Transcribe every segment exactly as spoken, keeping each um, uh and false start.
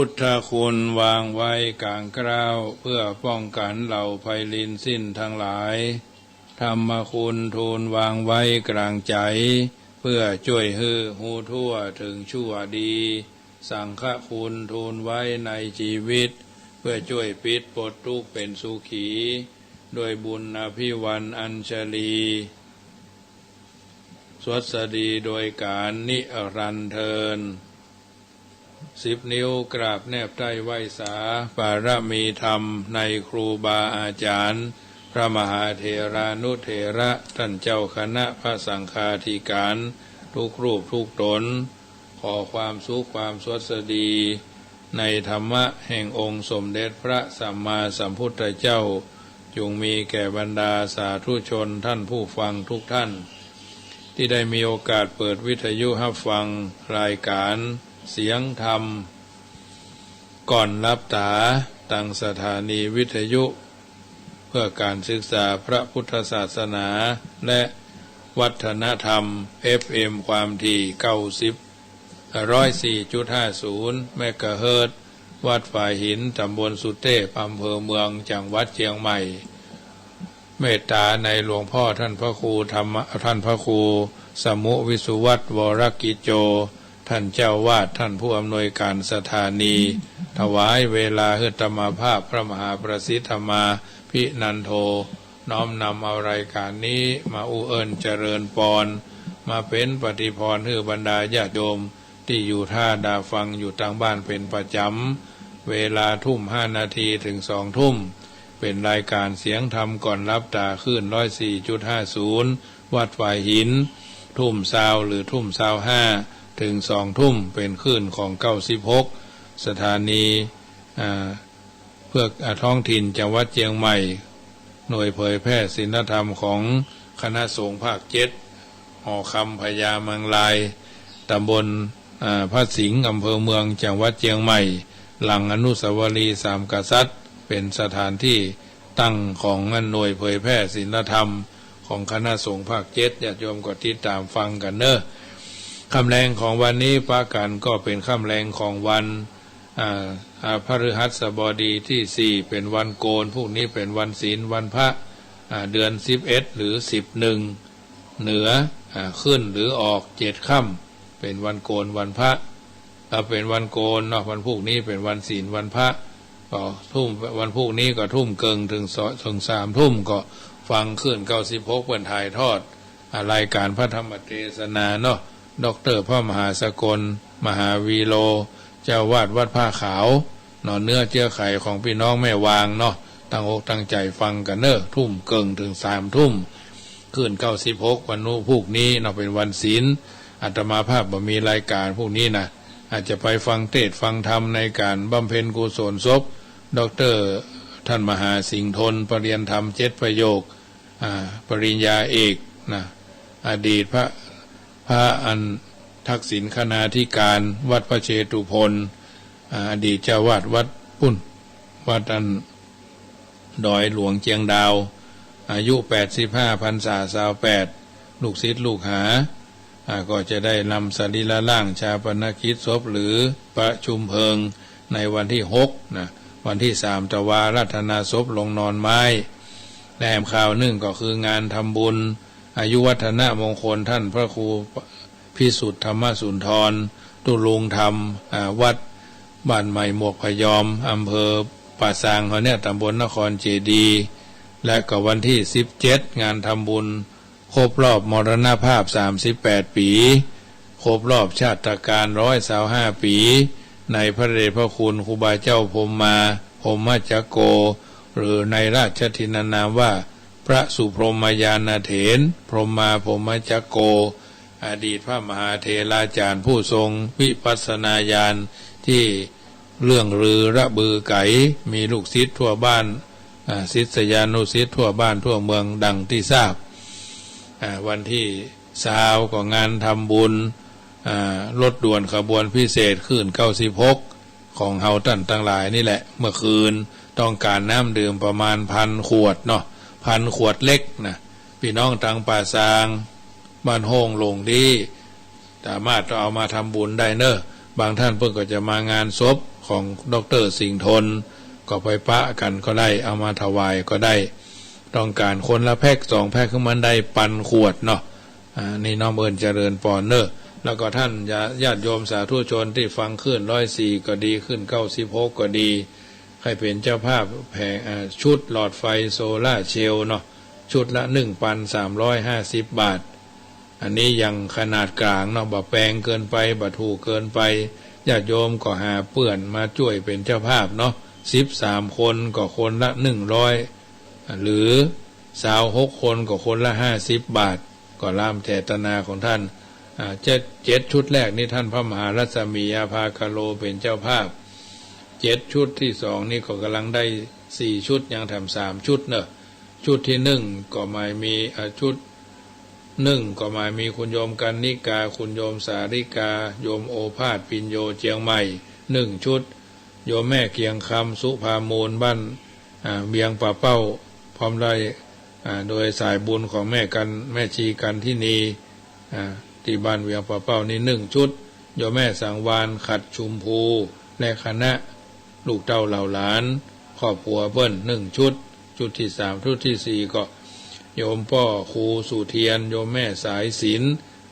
พุทธคุณวางไว้กลางเกล้า เพื่อป้องกันเหล่าภัยรินสิ้นทั้งหลาย ธรรมคุณทูลวางไว้กลางใจ เพื่อช่วยหื้อฮู้ทั่วถึงชั่วดี สังฆคุณทูลไว้ในชีวิต เพื่อช่วยปิดปลดทุกข์เป็นสุขี ด้วยบุญอภิวันอัญชลี สวัสดีโดยการนิรันดร์เทอญ สิบนิ้วกราบแนบใต้ไหว้สา บารมีธรรมในครูบาอาจารย์ พระมหาเถรานุเถระ ท่านเจ้าคณะพระสังฆาธิการ ทุกรูปทุกตน ขอความสุขความสวัสดี ในธรรมะแห่งองค์สมเด็จพระสัมมาสัมพุทธเจ้า จงมีแก่บรรดาสาธุชนท่านผู้ฟังทุกท่าน ที่ได้มีโอกาสเปิดวิทยุรับฟังรายการเสียงธรรม ก่อนหลับต๋า ตางสถานีวิทยุ เพื่อการศึกษาพระพุทธศาสนา และวัฒนธรรม เอฟเอ็ม ความถี่ เก้าสิบ ร้อยสี่จุดห้าศูนย์ เมกะเฮิรตซ์ วัดฝายหิน ตำบลสุเตพ อำเภอเมือง จังหวัดเชียงใหม่ เมตต๋าในหลวงพ่อท่านพระครูธรรมะ ท่านพระครูสมุวิสุวัฒน์ วรกิจโจ ท่านเจ้าวาด ท่านผู้อำนวยการสถานี ถวายเวลาหื้ออาตมาภาพพระมหาประสิทธิ์ธรรมาภินันโท น้อมนำเอารายการนี้มาอู้เอิ้นเจริญปอน มาเป๋นปฏิภรณ์หื้อบรรดาญาติโยม ตี้อยู่ท่าดาฟังอยู่ตางบ้านเป๋นประจ๋ำ เวลาทุ่มห้านาทีถึงสองทุ่ม เป๋นรายการเสียงธรรมก่อนหลับต๋า คลื่น ร้อยสี่จุดห้าศูนย์ วัดฝายหิน ทุ่มซาวหรือทุ่มซาวห้า ถึงสองทุ่ม เป๋นคลื่นของ เก้าสิบหก สถานี อ่า เพื่อ อ่า ท้องถิ่นจังหวัดเชียงใหม่ หน่วยเผยแพร่ศีลธรรมของคณะสงฆ์ภาคเจ็ด หอคำพญาเมืองลาย ตำบล อ่า พระสิงห์ อำเภอเมือง จังหวัดเชียงใหม่ หลังอนุสาวรีย์สามกษัตริย์ เป๋นสถานที่ตั้งของหน่วยเผยแพร่ศีลธรรมของคณะสงฆ์ภาคเจ็ด ญาติโยมก็ติดต๋ามฟังกั๋นเนอะ ค่ำแลงของวันนี้ปะกั๋นก็เป๋นค่ำแลงของวัน อ่า อ่า พฤหัสบดีที่สี่ เป๋นวันโกน พรุ่งนี้เป๋นวันศีล วันพระ อ่า เดือนสิบเอ็ด หรือสิบเอ็ด เหนือ อ่า ขึ้นหรือออกเจ็ดค่ำ เป๋นวันโกน วันพระ อ่า เป๋นวันโกนเนาะ วันพรุ่งนี้เป๋นวันศีล วันพระ ก็ทุ่ม วันพรุ่งนี้ก็ทุ่มเกิ่งถึงสอง ถึงสามทุ่ม ก็ฟังคลื่น เก้าสิบหก เปิ้นถ่ายทอด อ่า รายการพระธรรมเทศนาเนาะ ด็อกเตอร์พระมหาสกล มหาวีโร เจ้าอาวาสวัดผ้าขาวเนาะ เนื้อเจื้อไขของพี่น้องแม่วางเนาะ ตั้งอกตั้งใจ๋ฟังกั๋นเนอะ ทุ่มเกิ่งถึงสามทุ่ม คลื่น เก้าสิบหก วันพรุ่งนี้เนาะ เป๋นวันศีล อาตมาภาพบ่มีรายการพรุ่งนี้นะ อาจจะไปฟังเทศน์ฟังธรรมในการบำเพ็ญกุศลศพ ด็อกเตอร์ ท่านมหาสิงห์ทน ประเรียนธรรมเจ็ดประโยค อ่า ปริญญาเอกนะ อดีตพระ พระอันทักษิณคณาธิการวัดพระเชตุพน อ่า อดีตเจ้าอาวาสวัดปุ้น วัดอันดอยหลวงเชียงดาว อายุแปดสิบห้า พรรษาซาวแปด ลูกศิษย์ลูกหา อ่า ก็จะได้นำสรีระร่างฌาปนกิจศพหรือประชุมเพลิงในวันที่หกนะ วันที่สาม ถวายอาราธนาศพลงนอนไม้ และแหมข่าวหนึ่งก็คืองานทำบุญอายุวัฒนมงคลท่านพระครูพิสุทธิ์ธรรมสุนทร ตุลุงธรรม อ่า วัดบ้านใหม่หมวกพะยอม อำเภอป่าซางเฮาเนี่ย ตำบลนครเจดีย์ และก็วันที่สิบเจ็ด งานทำบุญ ครบรอบมรณภาพ สามสิบแปด ปี ครบรอบชาตการ ร้อยซาวห้า ปี ในพระเดชพระคุณครูบาเจ้าพรหมมา พรหมจักโก หรือในราชทินนามว่า พระสุพรหมญาณเถร พรหมมา พรหมจักโก อดีตพระมหาเถราจารย์ผู้ทรงวิปัสสนาญาณที่เลื่องลือระบือไก๋ มีลูกศิษย์ทั่วบ้าน อ่า ศิษยานุศิษย์ทั่วบ้านทั่วเมืองดังที่ทราบ อ่า วันที่ซาวก็งานทำบุญ อ่า รถด่วนขบวนพิเศษคลื่น เก้าสิบหก ของเฮาต้านตังหลายนี่แหละ เมื่อคืนต้องการน้ำดื่มประมาณพันขวดเนาะ พันขวดเล็กนะ พี่น้องตังป่าซาง บ้านโฮ่งหลงดี สามารถเอามาทำบุญได้เนอะ บางท่านเปิ้นก็จะมางานศพข ของดอกเตอร์สิงห์ทน ก็ไปปะกันก็ได้ เอามาถวายก็ได้ ต้องการคนละแพ็คสองแพ็ค คือมันได้ปันขวดเนาะ อ่า นี่น้อมเอิ้นเจริญปอนเนอะ แล้วก็ท่านญา- ญาติโยมสาธุชนที่ฟังคลื่นร้อยสี่ก็ดี คลื่นเก้าสิบหกก็ดี ใครเป็นเจ้าภาพแผง อ่า ชุดหลอดไฟโซลาร์เซลล์เนาะ ชุดละ หนึ่งพันสามร้อยห้าสิบ บาท อันนี้ยังขนาดกลางเนาะ บ่แปงเกินไป บ่ถูกเกินไป ญาติโยมก็หาเปื้อนมาจ้วยเป็นเจ้าภาพเนาะ สิบสาม คนก็คนละ หนึ่งร้อย หรือ ซาวหก คนก็คนละ ห้าสิบ บาท ก็ต๋ามเจตนาของท่าน อ่า เจ็ด- เจ็ดชุดแรกนี่ท่านพระมหารัศมีอาภาคาโลเป็นเจ้าภาพ เจ็ดชุดที่สองนี่ก็กำลังได้สี่ชุด ยังแถมสามชุดเนอะ ชุดที่หนึ่งก็หมายมี อ่า ชุดหนึ่งก็หมายมีคุณโยมกันนิกา คุณโยมสาริกา โยมโอภาส ปิญโญ เจียงใหม่ หนึ่งชุด โยมแม่เกียงคำ สุภามูล บ้าน อ่า เวียงป่าเป้า พร้อมด้วย อ่า โดยสายบุญของแม่กัน แม่ชีกันทินี อ่า ที่บ้านเวียงป่าเป้านี่หนึ่งชุด โยมแม่สังวาลย์ ขัดชุมภู และคณะ ลูกเต้าเหล่าหลาน ครอบครัวเปิ้นหนึ่งชุด ชุดที่สาม ชุดที่สี่ก็ โยมป้อครูสุเทียน โยมแม่สายสิญ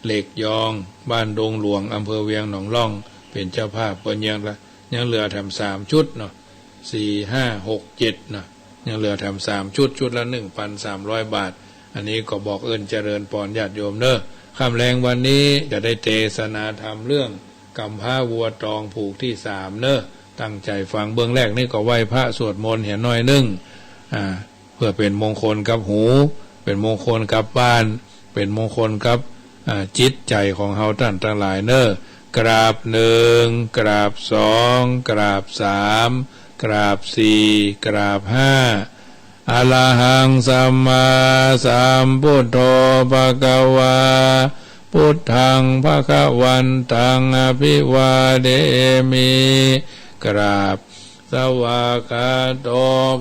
เหล็กยอง บ้านดงหลวง อำเภอเวียงหนองล่อง เป็นเจ้าภาพ เปิ้นยังละ ยังเหลือแถมสามชุดเนาะ สี่ ห้า หก เจ็ด เนาะ ยังเหลือแถมสามชุด ชุดละ หนึ่งพันสามร้อย บาท อันนี้ก็บอกเอิ้นเจริญปอนญาติโยมเนอะ ค่ำแลงวันนี้จะได้เตสนาธรรมเรื่องกำพร้าวัวตองผูกที่สามเนอะ ตั้งใจฟัง เบื้องแรกนี่ก็ไหว้พระสวดมนต์เหียหน้อยหนึ่ง อ่า เพื่อเป็นมงคลกับหู เป็นมงคลกับบ้าน เป็นมงคลกับ อ่า จิตใจของเฮาต้านตังหลายเนอะ กราบหนึ่ง กราบสอง กราบสาม กราบสี่ กราบห้า อะระหังสัมมาสัมพุทโธ ภะคะวา พุทธัง ภะคะวันตัง อะภิวาเทมิ กราบ สวากขาโต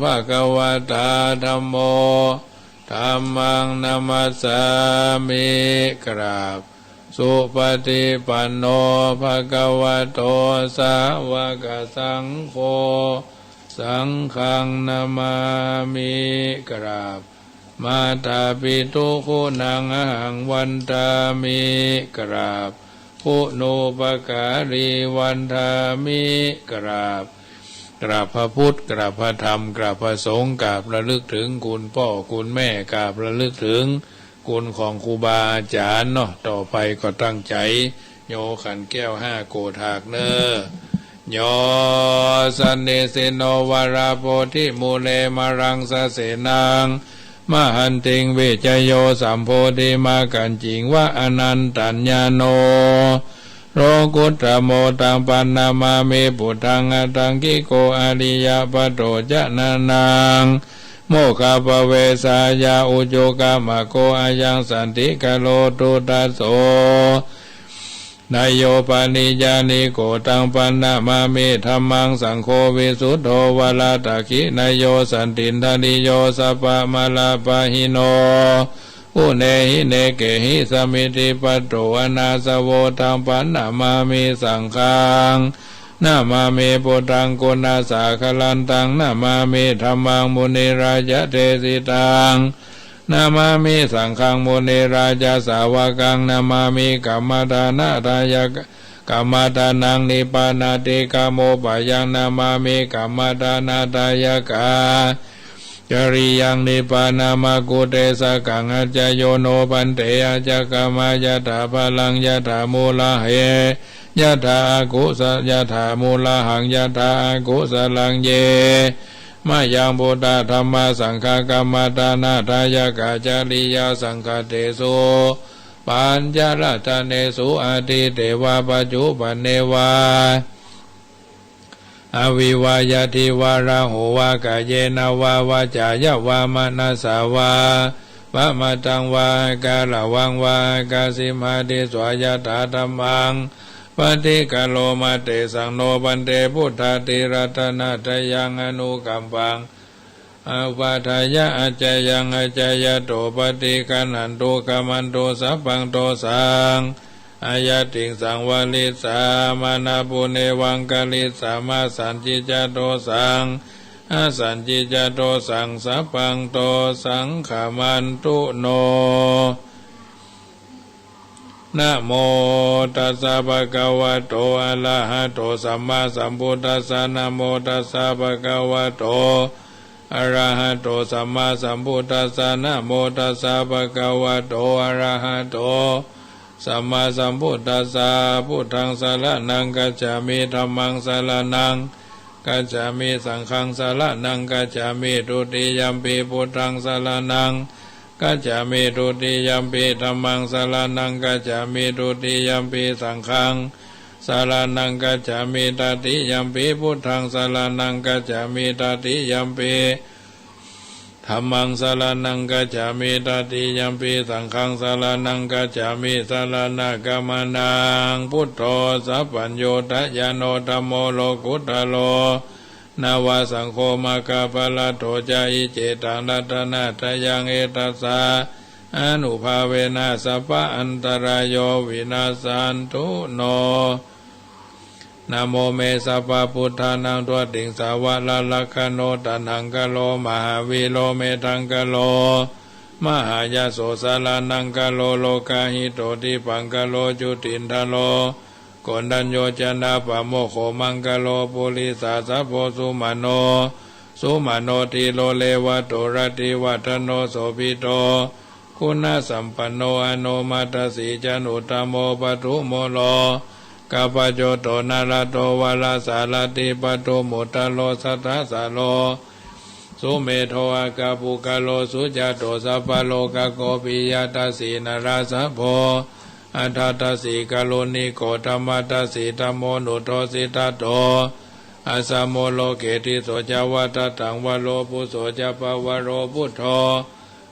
ภะคะวะตา ธัมโม ธัมมัง นะมัสสามิ กราบ สุปฏิปันโน ภะคะวะโต สาวกสังโฆ สังฆัง นะมามิ กราบ มาตาปิตุ กูณัง อะหัง วันทามิ กราบ กูณูปการี วันทามิ กราบ กราบพระพุทธ กราบพระธรรม กราบพระสงฆ์ กราบระลึกถึงคุณพ่อคุณแม่ กราบระลึกถึงคุณของครูบาอาจารย์เนาะ ต่อไปก็ตั้งใจ โยขันแก้วห้าโกฏหากเนอ โย สันนิสินโน วะระโพธิมูเล มะรังสะเสนัง มะหันติง วิชโย สัมโพธิมักขัญญิง วะอะนันตัญญาโน โลกุตตะโม ตัง ปันนะมามิ พุทธัง อัตถังคิโก อะริยะปะโต จะนะนัง โมคคัพพะเวสายะ อุจุกะมะโก อะยัง สันติกะโรตุ ตะสโส นายโย ปะริญญาณิโก ตัง ปันนะมามิ ธัมมัง สังโฆ วิสุทโธ วะระตะขิณโย สันตินทะริโย สัพพะมะระปะหิโน อุเนหิเนเกหิ สะมิทธิปะโต อะนาสะโว ตัง ปันนะมามิ สังฆัง นะมามิ พุทธัง กุณัสสะคะลันตัง นะมามิ ธัมมัง มุนิราชะเดสิตัง นะมามิ สังฆัง มุนิราชะสาวะกัง นะมามิ กัมมะทานะทายะ กัมมะทานัง นิปปานาติกะโมปะยัง นะมามิ กัมมะทานะทายะกา จะริยัง นิปปานะมะกุเตสะกัง อัจจะโยโน ภันเต อัจจะกะมะ ยะถาพะลัง ยะถามูละเห ยะถาอะกุสะ ยะถามูละหัง ยะถาอะกุสะลัง เย มะยัง พุทธะ ธัมมะ สังฆะ กัมมะทานะทายะกา จะริยาสังฆะเตสุ ปัญจะรัตเนสุ อะตีเตวะ ปัจจุปันเนวะ อะวิวะยะทิวะระโหวะ กะเยนะวะ วะจายะวะ มะนะสสะวะ ปะมะทังวะ อะกะระวังวะ อะกะสิมหะติสวา ยะถาธัมมัง ปะฏิกะโรมะ เตสังโน ภันเต พุทธาติรัตนะตะยัง อะนุกัมปัง อุปาทายะ อัจจายัง อัจจายะโต ปะฏิคันหันตุ ขะมันตุ สัพพังโตสัง Ayathiṃsaṃ varissamānā puṇevaṃ karissāma, sañcicca dosaṃ asañcicca dosaṃ sabbaṃ dosaṃ khamantu no. Namo tassa bhagavato arahato sammāsambuddhassa. Namo tassa bhagavato arahato sammāsambuddhassa. Namo tassa bhagavato arahato sammāsambuddhassa. Buddhaṃ saraṇaṃ gacchāmi. Dhammaṃ saraṇaṃ gacchāmi. Saṅghaṃ saraṇaṃ gacchāmi. Dutiyampi buddhaṃ saraṇaṃ gacchāmi. Dutiyampi dhammaṃ saraṇaṃ gacchāmi. Dutiyampi saṅghaṃ saraṇaṃ gacchāmi. Tatiyampi buddhaṃ saraṇaṃ gacchāmi. Tatiyampi dhammaṃ saraṇaṃ gacchāmi. Tatiyampi saṅghaṃ saraṇaṃ gacchāmi. Saraṇagamanaṃ. Buddho sabbaññutañāṇo, dhammo lokuttaro nava, saṅgho maggaphalaṭṭho ca. Iccetaṃ ratanattayaṃ, etassa ānubhāvena sabba antarāyo vinassantu no. Namo me sabbabuddhānaṃ dvattiṃsavaraṃ lakkhaṇo, taṇhaṅkaro mahāvīro medhaṅkaro mahāyaso, saraṇaṅkaro lokahito dīpaṅkaro jutindharo, koṇḍañño janapāmokkho maṅgalo purisāsabho, sumano sumano dhīro revato rativaḍḍhano, sobhito guṇasampanno anomadassī ca, uttamo padumo lokapajjoto narato varasārathi, padumuttaro sattasāro sumedho aggapuggalo, sujāto sabbalokaggo piyadassī narāsabho, atthadassī kāruṇiko, dhammadassi dhammo, nuddho siddhattho asamo loke, tisso ca vadataṃ varo, phusso ca pavaro buddho,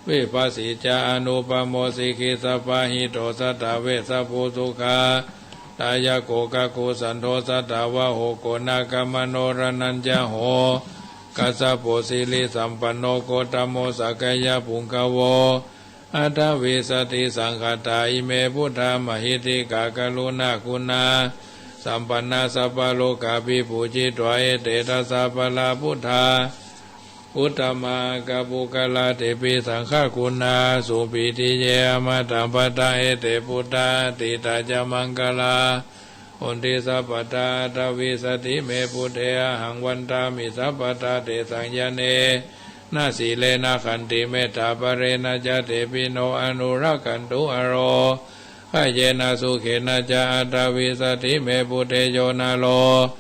vipassī ca anupamo sikhī, sabbahito satthā vessabhū, sukhadāyako kakusandho, sātāvaho koṇāgamano, raṇañjaho kassapo sirisampanno, gotamo sakyapuṅgavo. Aṭṭhavīsati saṅkhātā ime buddhā mahiddhikā, karuṇāguṇasampannā sabbalokā vibhūjitā, ete dasabalā buddhā uttamā aggapuggala, tepi saṅghaguṇā supatiye amataṃ paṭha, ete buddhā atītā ca maṅgalā honti sabbadā. Aṭṭhavīsati me buddhe ahaṃ vandāmi sabbadā, tesaṃ ñāṇena sīlena khantimettābalena ca, tepi no anurakkhantu aro gayena sukhena ca. Aṭṭhavīsati me buddhe yo naro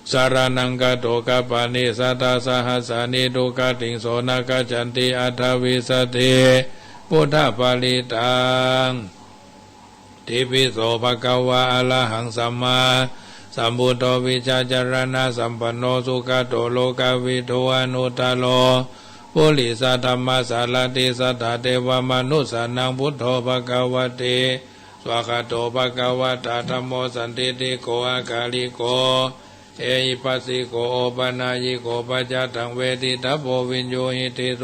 saraṇaṃ gato, kappāni sattasahassāni duggatiṃ so na gacchanti. Aṭṭhavīsati buddhaparittaṃ. Itipi so bhagavā arahaṃ sammāsambuddho vijjācaraṇasampanno sugato lokavidū anuttaro purisadammasārathi satthā devamanussānaṃ buddho bhagavāti. Svākkhāto bhagavatā dhammo sandiṭṭhiko akāliko ehipassiko opanayiko paccattaṃ veditabbo viññūhīti.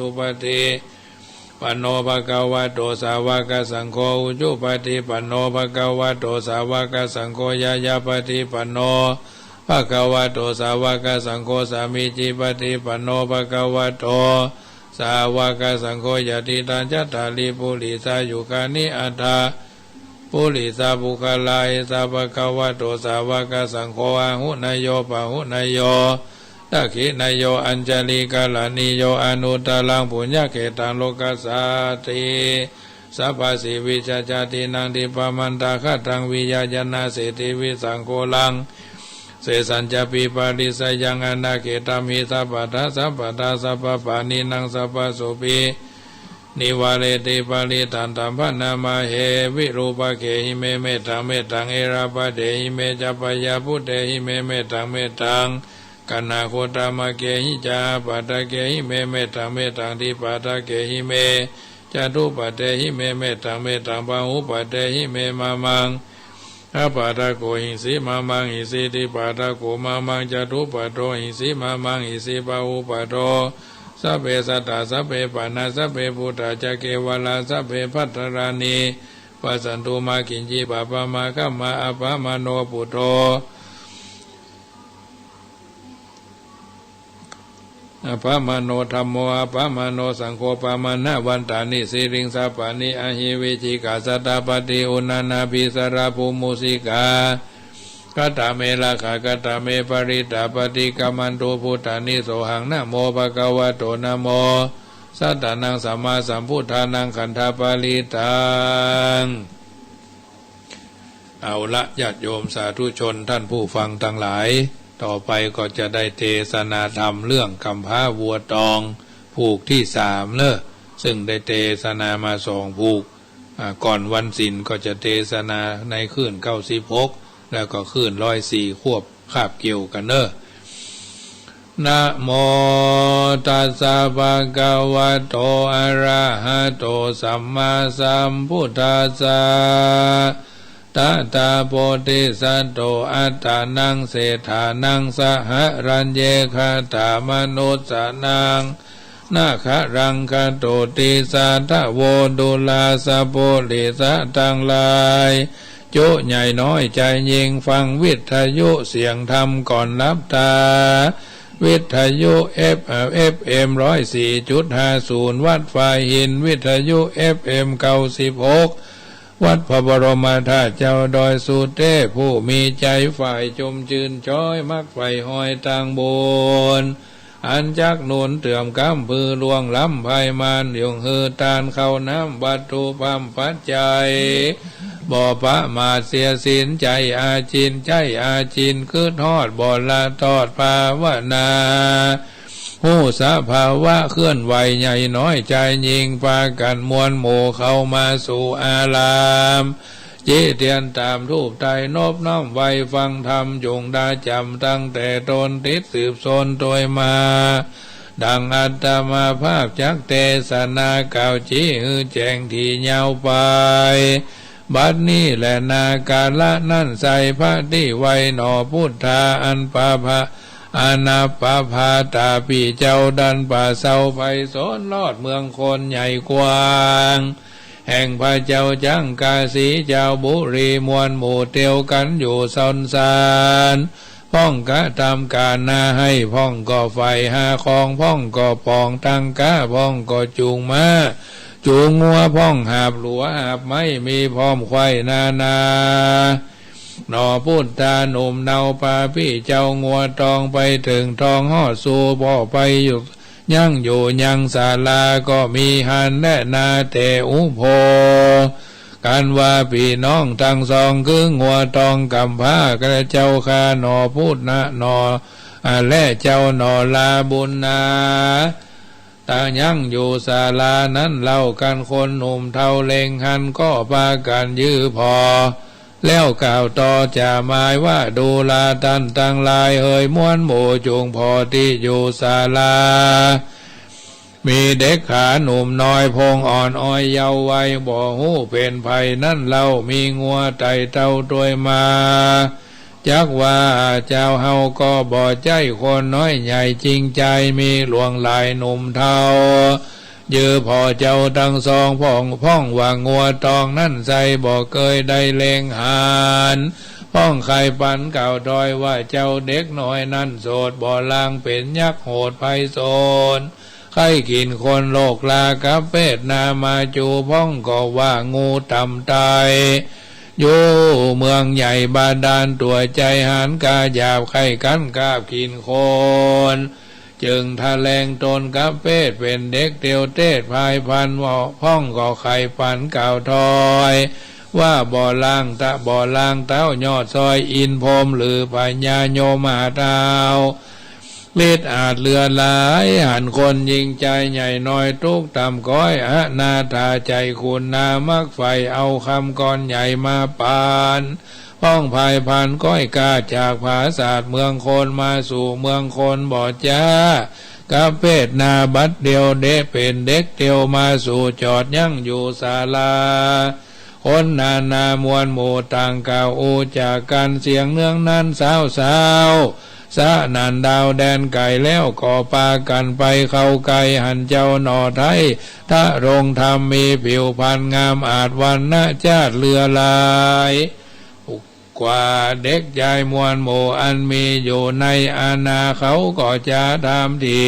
Supaṭipanno bhagavato sāvakasaṅgho, ujupaṭipanno bhagavato sāvakasaṅgho, ñāyapaṭipanno bhagavato sāvakasaṅgho, sāmīcipaṭipanno bhagavato sāvakasaṅgho, yadidaṃ cattāri purisayugāni aṭṭha purisapuggalā, esa bhagavato sāvakasaṅgho āhuneyyo pāhuneyyo dakkhiṇeyyo añjalikaraṇīyo anuttaraṃ puññakkhettaṃ lokassāti. Sabbasīvisajātīnaṃ dibbamantakhātaṃ vijāya nāseti visaṃ ghoraṃ sesañcāpi parisayaṃ anākhettaṃ hi sabbattha sabbadā sabbapāṇinaṃ sabbasopi nivāreti parittaṃ taṃ bhaṇāma he. Virūpakkhehi me mettaṃ mettaṃ, erāpatehi me ca abyāpudehi me mettaṃ mettaṃ, kaṇhakuthamakkehi ca ābādhakkehi me mettaṃ mettaṃ, dipādakkhehi me ca dupādehi me mettaṃ mettaṃ, bahupādehi me mamaṃ ābādhako hisi mamaṃ hisi, dipādako mamaṃ catupādo hisi mamaṃ hisi, bahupādo. Sabbe sattā sabbe pāṇā sabbe bhūtā ca kevalā, sabbe bhadrāni ปัสสันตุ มา กิญจิ ปะปะ มา คัมมา อัปปะมาโน ปุตโธ อัปปะมาโน ธัมโม อัปปะมาโน สังโฆ ปะมาณะวันตานิ สีลิง สัปปะนิ อะหิ วิจิกา สัตตะปะติ อุณณะนะภิ สะระภู มูสิกา คะตะเม ราคะ คะตะเม ปะริตตา ปะติกะมันตุ บุตตานิ โสหัง นะโม ภะคะวะโต นะโม สัตตานัง สัมมาสัมพุทธานัง ขันธปะริตตัง เอาละ ญาติโยมสาธุชนท่านผู้ฟังทั้งหลาย ต่อไปก็จะได้เทศนาธรรมเรื่องกำพร้าวัวตองผูกที่สามเนอะ ซึ่งได้เทศนามาสองผูก อ่า ก่อนวันศีลก็จะเทศนาในคืนเก้าสิบหก แล้วก็คืนร้อยสี่ ควบคาบเกี่ยวกันเนอะ นะโมตัสสะ ภะคะวะโต อะระหะโต สัมมาสัมพุทธัสสะ ตะถา โพธิสัตโต อัตตานัง เศรษฐานัง สะหะรัญเย คะตะมนุสสานัง นะคะรัง คะโตติ สาธะโว ดูราสะปุริสะตังหลาย จุใหญ่น้อยชายหญิง ฟังวิทยุเสียงธรรมก่อนหลับตา วิทยุ เอฟ เอ่อ เอฟเอ็ม ร้อยสี่จุดห้าศูนย์ วัดฝ่ายหิน วิทยุ เอฟเอ็ม เก้าสิบหก วัดพระบรมธาตุเจ้าดอยสุเทพ ผู้มีใจใฝ่จุ่มชื่นชอย มักใฝ่ฮอยตางบุญ อันจักหนุนเติมก๊ำ ปือล่วงล้ำภัยมาร ย่งหื้อตานข้าวน้ำวัตถุพร่ำปัจจัย บ่ประมาทเสียศีล ใจ้อาจิน ใจ้อาจิน กึ๊ดฮอดบ่ละทอดภาวนา ฮู้สภาวะเคลื่อนไหว ใหญ่น้อยชายหญิง ปากั๋นมวลหมู่เข้ามาสู่อาราม จิเตียนตามธูปไต้ นบน้อมไหว้ฟังธรรม จุ่งดาจ๋ำตั้งแต่ตน ติดสืบสนโตยมา ดังอาตมาภาพจักเตสนากล่าว จิหื้อแจ้งตี้ยาวไป บัดนี้แลนากาละนั้นไส้ พระตี้ไหว้หน่อพุทธา อันปะพะ อนัปปะพาตาปี้เจ้า ดันป่าเซาไพศาล ลอดเมืองคนใหญ่กว้าง แห่งพระเจ้าจังกาสี เจ้าบุรี มวลหมู่เตียวกั๋นอยู่ซอนซาน พ่องกระทำก๋านนาให้ พ่องก็ใฝ่หาของ พ่องก็ปองตังก๋า พ่องก็จูงม้า จูงงัว พ่องหาบหลัวหาบไม้ มีพร้อมไขว้นานา หน่อพุทธาหนุ่มเนาปาปี้เจ้า งัวตองไปเถิงท้อง ฮอดสู่บ่อไปอยู่ ยังอยู่ยังศาลา ก็มีหั้นแลนา แต่อุโภกันว่าปี้น้องตังสอง คืองัวตองกำพร้า กระเจ้าข้าหน่อพุทธนะหน่อ อ่า และเจ้าหน่อลาบุญนา ตางยังอยู่ศาลานั้นเล่ากั๋น คนหนุ่มเฒ่าเล็งหัน ก็ปากั๋นยื้อผ่อ แล้วกล่าวต่อจะหมายว่า ดูราต้านตังหลายเหย มวลหมู่จุ่งผ่อตี้อยู่ศาลา มีเด็กขาหนุ่มน้อย พงอ่อนอ้อยเยาว์วัย บ่ฮู้เป๋นใผนั้นเล่า มีงัวไต่เต้าตวยมา จักว่าเจ้าเฮาก็บ่ใจ้คนน้อยใหญ่จริงใจ มีหลวงหลายหนุ่มเฒ่า ยื้อผ่อเจ้าตังสอง พ่อง พ่องว่างัวตองนั้นไส้ บ่เกยได้เล็งหัน พ่องใค่ปั๋นกล่าวถอยว่า เจ้าเด็กน้อยนั้นโสด บ่ลางเป๋นยักษ์โหดไพศาล ใค่กิ๋นคนโลกลา กับเพศนามาจู พ่องก็ว่างูต่ำตาย อยู่เมืองใหญ่บาดาล ตั๋วใจ๋หาญกล้าหยาบ ใค่กั๋นกาบกิ๋นคน จึงทะแหลงตนกับเพศเป๋นเด็กเตียวเทศพายพันธุ์ ว่าพ่องก็ใค่ปั๋นกล่าวถอย ว่าบ่ลางตะ บ่ลางเต๊ายอดซอย อินทร์พรหมหรือพญายมหาดาว ฤทธิ์อาจเหลือหลาย หันคนยิ่งใจ๋ ใหญ่น้อยตุ๊กต่ำก๊อย อนาถาใจ๋ขุ่นหนา มักใฝ่เอาคำก้อนใหญ่มาปั๋น พ่องพายพันธุ์ก๊อยกล้า จากผาสาทเมืองคน มาสู่เมืองคนบ่จ๊า กับเพศนาบัดเดียว เดะเป๋นเด็กเตียว มาสู่จอดยังอยู่ศาลา คนนานามวลหมู่ต่างกล่าวอู้จ๋ากั๋น เสียงเนืองนั้นซาวซาว สะนั้นดาวแดนไกลแล้ว ก็ปากั๋นไปเข้าใกล้ หันเจ้าหน่อไท้ ทรงธรรมมีผิวพรรณงาม อาจวรรณะจาติเหลือหลาย กว่าเด็กชายมวลหมู่ อันมีอยู่ในอาณา เขาก็จะถามที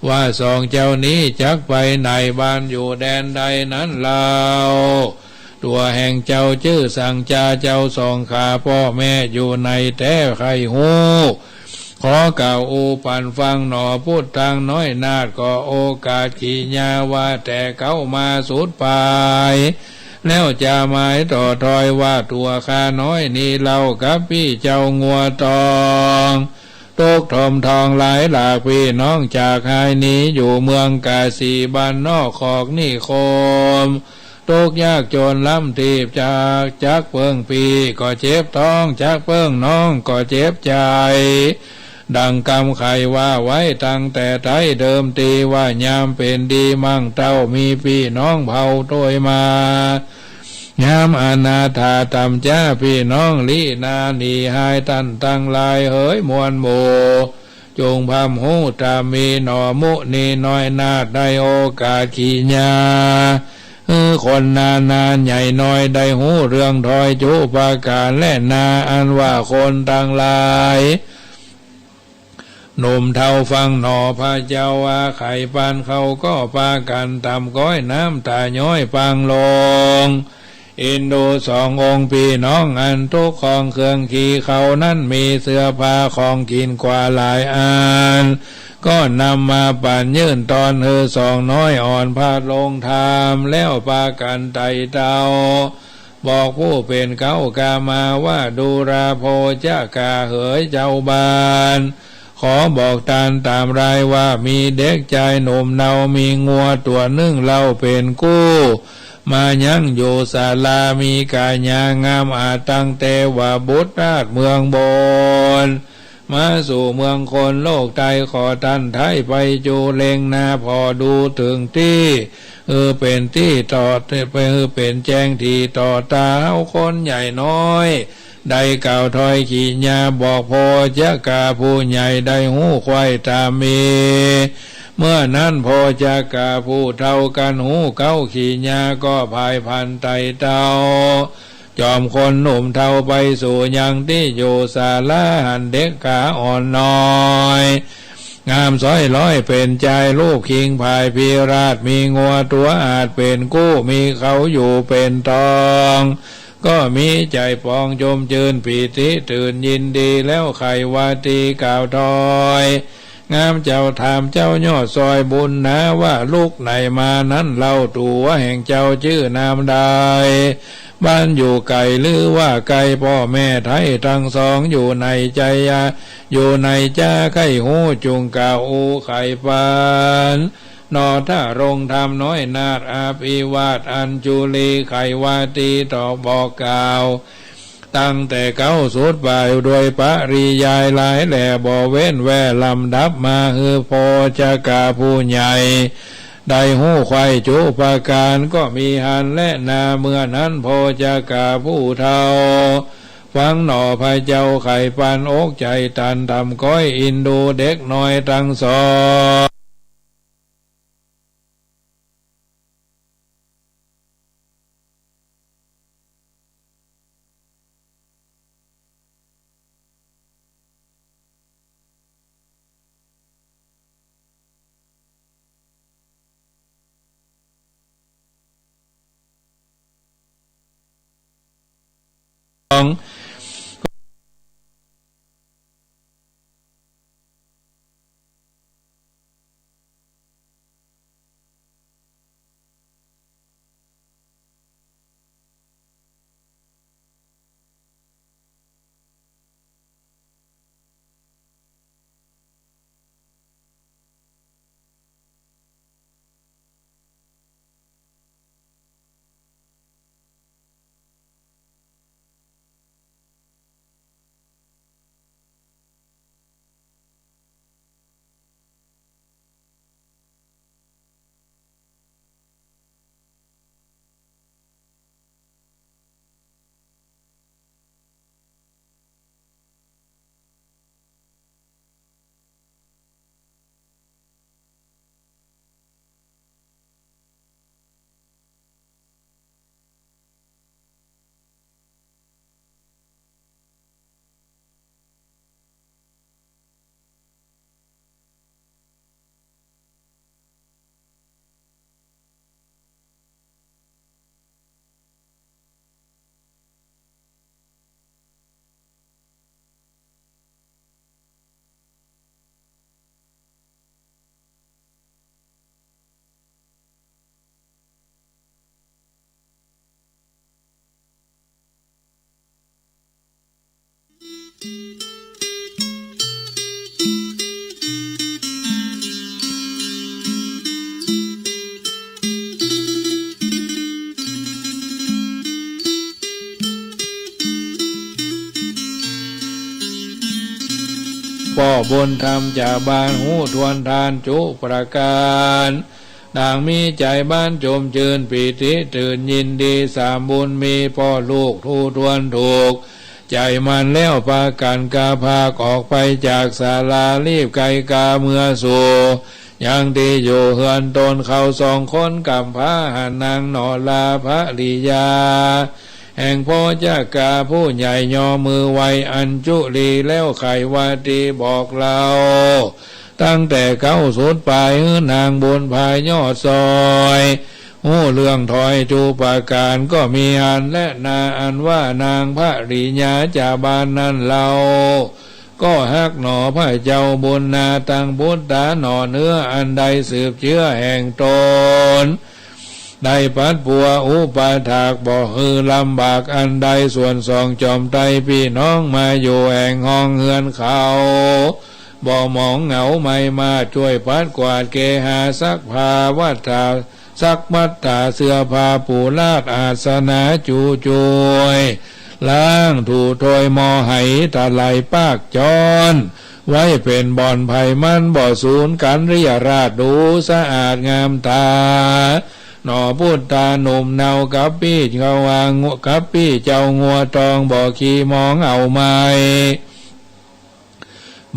ว่าสองเจ้านี้จักไปไหน บ้านอยู่แดนใดนั้นเล่า ตัวแห่งเจ้าจื้อสังจา เจ้าสองข้าพ่อแม่อยู่ไหนแต๊ ใคร่ฮู้ ขอกล่าวอู้ปันฟังหน่อ พุทธังน้อยนาถ ขอโอกาสขีญา ว่าแต่เก๊ามาสุดปาย แล้วจะหมายต่อทอย ว่าตัวข้าน้อยนี้เล่า กับปี้เจ้างัวตอง ตกถมทองหลายหลาก ปี้น้องจากหายหนี อยู่เมืองกาสี บ้านนอกขอกนิคม ทุกข์ยากจนล้ำทีบ จากจักเปิ้งปี้ก็เจ็บท้อง จักเปิ้งน้องก็เจ็บใจ๋ ดังกำไขว่าไว้ตั้งแต่ไต๊เดิมที ว่ายามเป๋นดีมั่งเต้า มีปี้น้องเผ่าโตยมา ยามอนาถาต่ำจ๊า ปี้น้องลี้นาหนีหาย ต้านตังหลายเหยมวลหมู่ จงพร่ำฮู้ต๋ามมีหน่อ มุนีน้อยนาถ ได้โอกาสขีญา หื้อคนนานาใหญ่น้อย ได้ฮู้เรื่องทอยจุประก๋านแลนา อันว่าคนตังหลาย หนุ่มเฒ่าฟังหน่อ พระเจ้าว่าไขปัน เขาก็ปากั๋นต่ำก้อย น้ำต๋าย้อยปางลง อินดูสององค์ปี้น้อง อันทุกข์ของเครื่องขี่เขานั้น มีเสื้อผ้าของกิ๋นกว่าหลายอัน ก็นำมาปั๋นยื่นตอน หื้อสองน้อยอ่อนพาดลงธรรม แล้วปากั๋นไต่เต้า บอกผู้เป๋นเก๊ากามาว่า ดูราโภชกา เหยเจ้าบ้าน ขอบอกต้านต๋ามรายว่า มีเด็กจายหนุ่มเนา มีงัวตั๋วนึ่งเล่าเป๋นกู้ มายั้งอยู่ศาลา มีก๋ายางามอาจ ตั้งแต่ว่าบุตรราชเมืองบน มาสู่เมืองคนโลกไต ขอต้านไท้ไปจูเล็งนาผ่อดูเถิงตี้ หื้อเป๋นตี้ต่อ หื้อเป๋นแจ้งตี้ต่อต๋าเฮา คนใหญ่น้อย ได้กล่าวถ้อยขีญาบอกโภชกาผู้ใหญ่ ได้ฮู้ใคว่ต๋ามมี เมื่อนั้นโภชกาผู้เฒ่า ครั้นฮู้เก๊าขีญา ก็ผายพรรณไต่เต้า จอมคนหนุ่มเฒ่าไปสู่ยังตี้อยู่ศาลา หันเด็กขาอ่อนน้อย งามซ้อยร้อยเป๋นจาย รูปคิงผายพิราช มีงัวตั๋วอาจเป๋นกู้ มีเขาอยู่เป๋นตอง ก็มีใจ๋ปองชมจื้นปีติตื่นยินดี แล้วไขว่าตี้กล่าวถ้อย งามเจ้าถามเจ้ายอดซอยบุญนา ว่าลุกไหนมานั้นเล่า ตั๋วแห่งเจ้าจื้อนามใด บ้านอยู่ไก๋หรือว่าใก้ พ่อแม่ไท้ตังสองอยู่ไหนจายา อยู่ไหนจา ใค่ฮู้จุ่งกล่าวอู้ไขปัน หน่อ ทรงธรรมน้อยนาถ อภิวาทอัญจุลี ไขว่าตี้ตอบบอกกล่าว ตั้งแต่เก๊าสุดปาย โดยปริยายหลายแลบ่เว้นแว่ ลำดับมาหื้อโภชกาผู้ใหญ่ ได้ฮู้ใคว่จุประก๋าน ก็มีหันแลนา เมื่อนั้นโภชกาผู้เฒ่า ฟังหน่อพระเจ้าไขปัน อกใจ๋ตันต่ำก้อย อินดูเด็กน้อยตังสอง ป้อบุญธรรมจาบานฮู้ถ้วนทานจุประการ ต่างมีใจ๋บ้านจมจื้นปีติตื่นยินดี สามบุญมีป้อลูกทูถ้วนถูกใจ๋มันแล้ว ปากั๋นกาพากออกไปจากศาลา รีบไกกาเมือสู่ยังตี้อยู่เฮือนตน เขาสองคนกำพร้าหั้น นางหนอลาภริยา แห่งโพชกาผู้ใหญ่ ยอมือไหว้อัญจุลี แล้วไขว่าตี้บอกเล่า ตั้งแต่เก๊าสุดปลาย หื้อนางบุญพายอดซอย ฮู้เรื่องถ้อยจุประการ ก็มีหั้นแลนา อันว่านางภริยาจาบานนั้นเล่า ก็ฮักหนอพระเจ้าบุญนา ตังปุตตาหนอเนื้อ อันได้สืบเชื้อแห่งตน ได้ปัดปัวอุปถาก บ่หื้อลำบากอันใด ส่วนสองจอมไตรพี่น้อง มาอยู่แห่งห้องเฮือนเขา บ่หมองเหงา ไม่มาช่วยปัดกวาด เกหาซักผ้าวัฏฐา ซักวัฏฐา เสื้อผ้าปูลาด อาสนะจูจุย ล้างถูถ้วยหม้อไห ถลายปากจ้อน ไว้เป็นบ่อนไผ่มัน บ่สูญกั๋นเรียราษฎร์ ดูสะอาดงามตา หนอปุตตาหนุ่มเนา กับปี้เขาวาง กับปี้เจ้างัวทอง บ่ขี้มองเอาไม้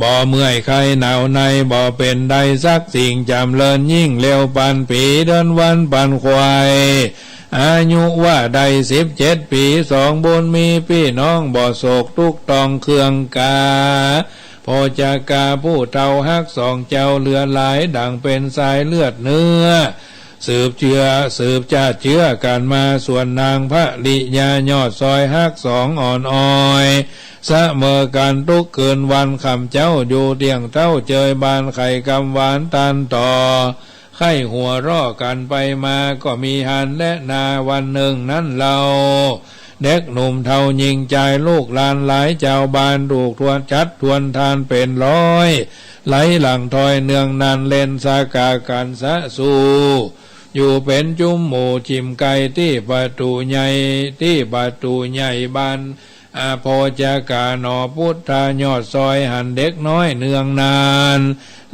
บ่เมื่อยไข้หนาวใน บ่เป็นได้สักสิ่ง จ๋ำเริญยิ่งเร็ว ปันปีเดือนวันปันควาย อายุว่าได้สิบเจ็ดปี สองบุญมีพี่น้อง บ่โศกทุกข์ต้องเคืองกา โพชกาผู้เฒ่าฮักสองเจ้าเหลือหลาย ดั่งเป็นสายเลือดเนื้อ สืบเจื้อ สืบจาดเจื้อกั๋นมา ส่วนนางภริยายอดซอยฮักสองอ่อนอ้อย เสมอกั๋นทุกคืนวันค่ำเจ๊า อยู่เตียงเต๊าเจยบาน ไข่กำหวานตันต่อ ไข้หัวเราะกั๋นไปมา ก็มีหั้นแลนา วันหนึ่งนั้นเล่า เด็กหนุ่มเฒ่าญิงจาย ลูกหลานหลายจาวบ้าน ถูกถ้วนจัดถ้วนทานเป็นร้อย ไหลหลั่งถ้อยเนืองนาน เล่นสาก๋ากั๋นสะสู่ อยู่เป็นจุมหมู่จิ่มไก่ ตี้ประตู๋ใหญ่ ตี้ประตู๋ใหญ่บ้าน อา โพชกาหนอปุตตายอดซอย หันเด็กน้อยเนืองนาน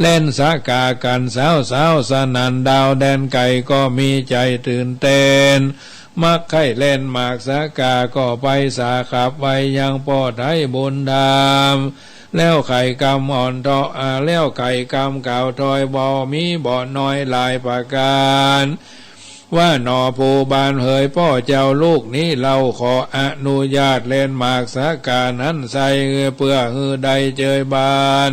เล่นสาก๋ากั๋นสาวๆ สนั่นดาวแดนไกล ก็มีใจ๋ตื่นเต้น มักใค่เล่นหมากสาก๋า ก็ไปสาขับไว้ยังป้อไท้บุญธรรม แล้วไข่กำอ่อนเทาะ อา แล้วไข่กำกล่าวถ้อย บ่มีบ่น้อยหลายประก๋าน ว่าหนอผู้บ้านเหย ป้อเจ้าลูกนี้เล่า ขออนุญาตเล่นหมากสาก๋านั้นใส่ เพื่อหื้อได้เจยบาน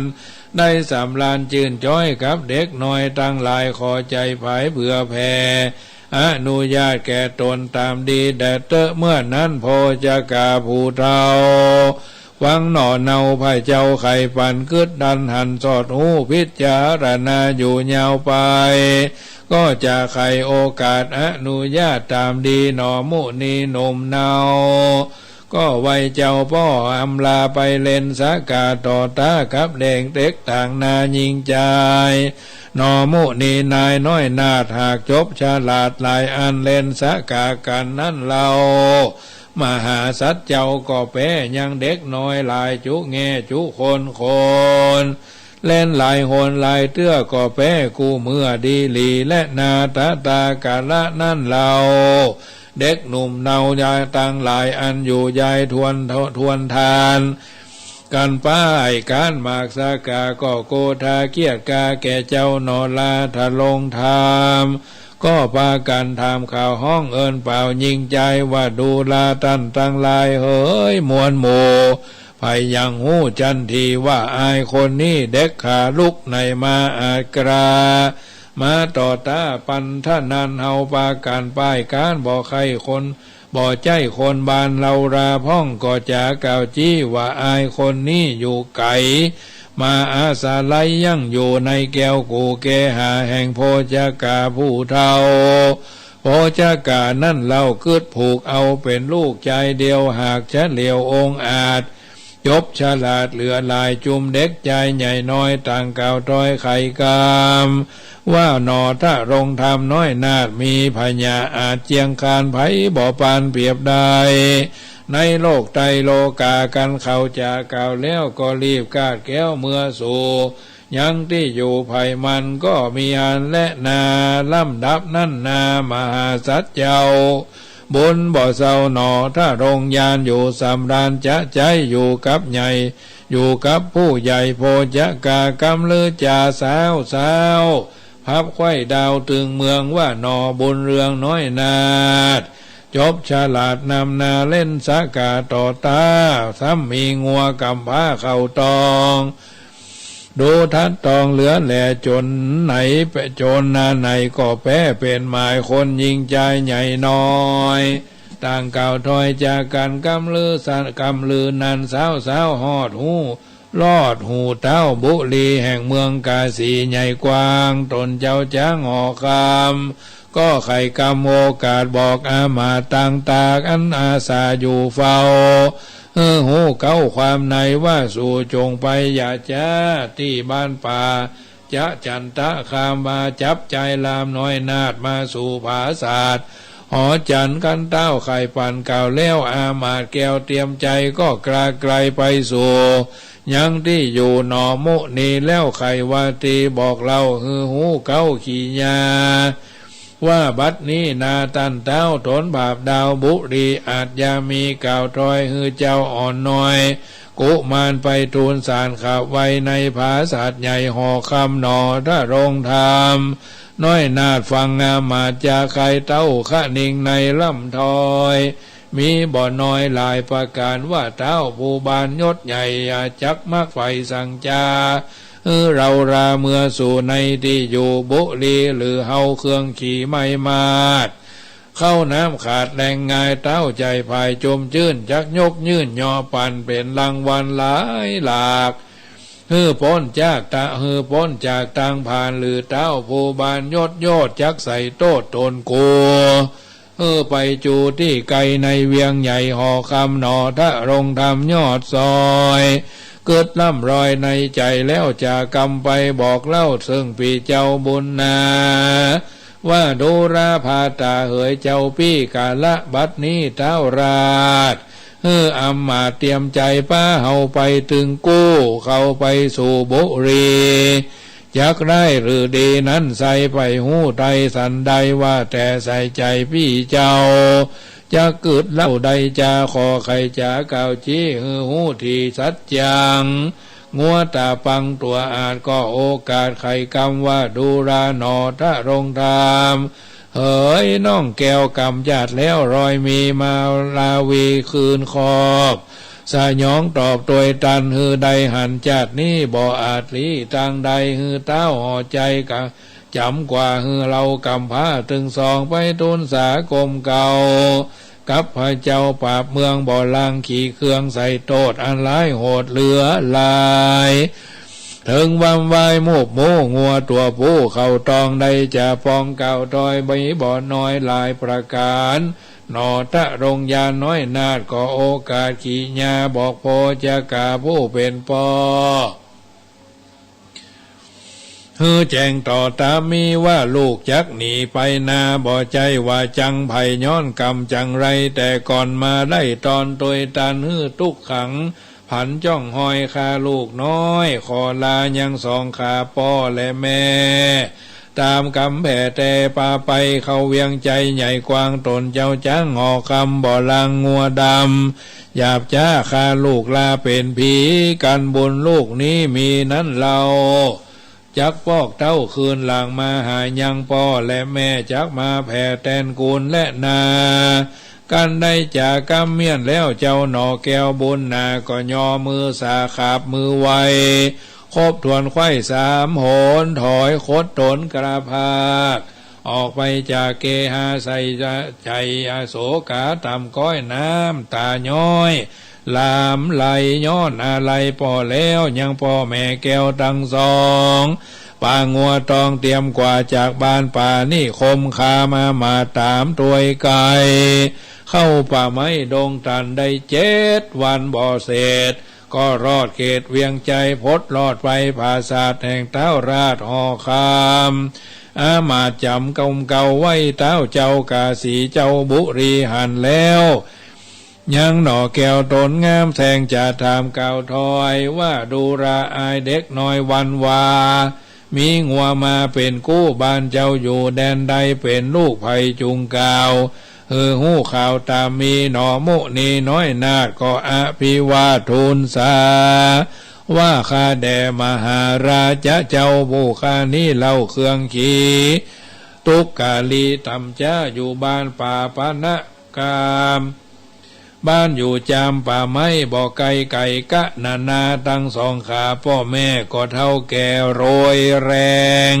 ได้สำราญจื้นจ้อยกับเด็กน้อยตังหลาย ขอใจ๋ผายเผื่อแผ่ อนุญาตแก่ตนต๋ามดีแด่เต๊อะ เมื่อนั้นโพชกาผู้เฒ่า ฟังหนอเนาพระเจ้าไขปัญญ์ กึ๊ดดันหันสอดฮู้ พิจารณาอยู่ยาวไป ก็จะไขโอกาสอนุญาตต๋ามดีหนอ มุนีหนุ่มเนา ก็ไหว้เจ้าป้ออำลาไปเล่นสาก๋าต่อต้ากับเด็กเต๊กต่างนาญิงจาย หนอมุนีนายน้อยนาฏ หากจบฉลาดหลายอัน เล่นสาก๋ากั๋นนั้นเล่า มหาสัตว์เจ้าก็แป๊ยังเด็กน้อยหลายจุแง่จุคนคน เล่นหลายหนหลายเตื้อก็แป๊กู้เมื่อดีหลี และนาฏตากาละนั้นเล่า เด็กหนุ่มเนายายตังหลายอันอยู่ยายทวนทวนทาน กั๋นป้ายก๋านหมากสาก๋า ก็โกธาเกียรติกาแก่เจ้าหนอลา ถ้าลงธรรม ก็ปากั๋นถามข่าวฮ้องเอิ้นเป่าญิงจายว่า ดูราต้านตังหลายเหยมวลหมู่ ใผยังฮู้จันทีว่าอ้ายคนนี้เด็กขาลุกไหนมาอาจกล้า มาต่อต้าปันทะนั้น เฮาปากั๋นป้ายก๋านบ่ใค่คน บ่ใจ้คนบ้านเฮาราพ่อง ก็จะกล่าวจี้ว่าอ้ายคนนี้อยู่ไก๋ มาอาศัยยังอยู่ในแก้วกู่เกหาแห่งโพชกาผู้เฒ่า โพชกานั้นเล่ากึ๊ดผูกเอาเป๋นลูกจายเดียว หากเฉลียวองอาจ จบฉลาดเหลือหลาย จุมเด็กจายใหญ่น้อยต่างกล่าวถ้อยไขกำ ว่าหนอถ้าลงธรรมน้อยนาฏ มีพญาอาจเจียงคาน ไผบ่ปานเปรียบได้ ในโลกไตรโลกา กันเขาจะกล่าวแล้ว ก็รีบคาดแคล้วเมือสู่ ยังตี้อยู่ไผ่มันก็มีอันแลนา ลำดับนั้นนามหาสัตว์เจ้า บุญบ่เศร้าหนอ ถ้ารงยานอยู่สำราญจะใจ๊ อยู่กับใหญ่ อยู่กับผู้ใหญ่โพจกากำลือจาสาวสาว พับไขว้ดาวตึงเมืองว่าหนอ บุญเรืองน้อยนาฏ จบฉลาดนำนาเล่นสะกาต่อตา ซ้ำมีงัวกำพร้าเข้าตอง ดูทัดตองเหลือแหล่จนไหน จนนาไหนก็แพ้เป็นหมายคนยิงใจใหญ่น้อย ต่างกล่าวทอยจากกันกำลือสันกำลือนั้นสาวสาวฮอดหู ลอดหูเต้าบุรีแห่งเมืองกาสีใหญ่กว้าง ตนเจ้าจ้างหอคำ ก็ไขกำโอกาสบอกอามาตย์ต่างตาก อันอาสาอยู่เฝ้า เออ ฮู้เก้าความในว่าสู่จงไปอย่าจ้า ที่บ้านป่าจะจันตะคามมาจับใจรามน้อยนาฏมาสู่ผาสาท หอจันทร์กันเต้าไข่ปั่นกล่าวแล้ว อามาตย์แก้วเตรียมใจก็กลาไกลไปสู่ ยังที่อยู่หนอมุนีแล้วไขวาตีบอกเล่า ฮือฮู้เก้าขีญา ว่าบัดนี้นาตันเต้าทนบาปดาวบุรี อาจยามีกล่าวทอย ฮือเจ้าอ่อนน้อย กุมารไปทูลสารขับไว้ในผาสาทใหญ่หอคำหนอ ถ้ารงธรรม น้อยนาฏฟังอามาตย์จาไขเต้าคะนิงในลำทอย มีบ่น้อยหลายประการว่าเต้าผู้บานยศใหญ่ อย่าจักมักใฝ่สังจา เออ เราราเมือสู่ในที่อยู่บุรี หรือเฮาเครื่องขี่ไม้มาด เข้าน้ำขาดแรงงายเต้าใจภายจมจื้น จักยกยื่นยอปั่นเป็นรางวัลหลายหลาก ฮือพ้นจากตะ ฮือพ้นจากตางผ่าน หรือเต้าผู้บานยศโยดจักใส่โทษตนกู เออ ไปจูที่ไกลในเวียงใหญ่หอคำหนอ ถ้ารงธรรมยอดซอย เกิดล่ำรอยในใจแล้วจะกำไปบอกเล่า ซึ่งปีเจ้าบุญนา ว่าดูราพาตาเหยเจ้าปี้กาละบัดนี้เท้าราช เออ อำมาตย์เตรียมใจป้าเฮาไปตึงกู้ เข้าไปสู่บุรี จักได้หรือดีนั้นใส่ไปฮู้ไตสันใดว่าแต่ใส่ใจปี้เจ้า จักกึดเล่าใดจาขอไขจ๋ากล่าวจี้ ฮือฮู้ที่สัจจัง งัวตาปังตัวอาจก็โอกาสไขกำว่าดูราหนอ ถ้ารงธรรม เหยน้องแก้วกำจัดแล้วรอยมีมาลาวีคืนครอบ สยองตอบโดยตัน ฮือใดหันจัดนี้บ่อาจหลีตางใด ฮือเต้าห่อใจกะจำกว่า ฮือเรากำพร้าตึงสองไปทูลสากมเก่า กับพระเจ้าปราบเมืองบ่ลางขี่เครื่องใส่โทษอันร้ายโหดเหลือหลาย ถึงวำวายมูบหมูงัวตัวผู้เข้าตองได้จะปองกล่าวทอยใบบ่น้อยหลายประการ หนอทะรงยาน้อยนาฏก็โอกาสขีญาบอกโพจกาผู้เป็นพ่อ ฮือแจ้งต่อตามีว่าลูกจักหนีไปนา บ่ใจ้ว่าจังไผย้อนกรรมจังไร แต่ก่อนมาได้ตอนตวยตัน ฮือทุกข์ขังผันจ้องหอยข้าลูกน้อย ขอลายังสองข้าป้อและแม่ ตามกำแผ่แต่ปาไปเข้าเวียงใจใหญ่กว้าง ตนเจ้าจ้างหอคำบ่ลางงัวดำ หยาบจ้าข้าลูกลาเป็นผี กันบุญลูกนี้มีนั้นเล่า จักปอกเต้าคืนหลังมาหายังป้อและแม่จักมาแผ่แตนกูลและนา กันได้จากกำเมี้ยนแล้วเจ้าหนอแก้วบุญนา ก็ยอมือสาขาบมือไว ครบถ้วนไขว้สามหนถอยคดตนกระพาก ออกไปจากเกหาใส่ใจอโศกาต่ำก้อยน้ำตาย้อย หลามไหลย้อนอาลัยป้อแล้วยังป้อแม่แก้วตังสอง ปางัวตองเตรียมกว่าจากบ้านป่านิคมคามามาตามตวยไก่ เข้าป่าไม้ดงตันได้เจ็ดวันบ่เสร็จ ก็รอดเขตเวียงใจพดรอดไปผาสาทแห่งเท้าราชหอคำ อามาตย์จำกำเก่าไว้เท้าเจ้ากาสีเจ้าบุรีหันแล้ว ยังหน่อแก้วตนงามแสงจะถามกล่าวถอยว่า ดูราอ้ายเด็กน้อยวันวา มีงัวมาเป๋นกู้ บ้านเจ้าอยู่แดนใด เป๋นลูกใผจุ่งกล่าว หื้อฮู้ข่าวตามมีหนอ มุนีน้อยนาฏก็อภิวาททูลสา ว่าข้าแด่มหาราชะเจ้า ผู้ข้านี้เล่าเครื่องขี่ ตุ๊กกาลีต่ำจ๊า อยู่บ้านป่าปะนะกาม บ้านอยู่จามป่าไม้ บ่ไกลไก่กะนานา ทั้งสองข้าป้อแม่ก็เฒ่าแก่โรยแรง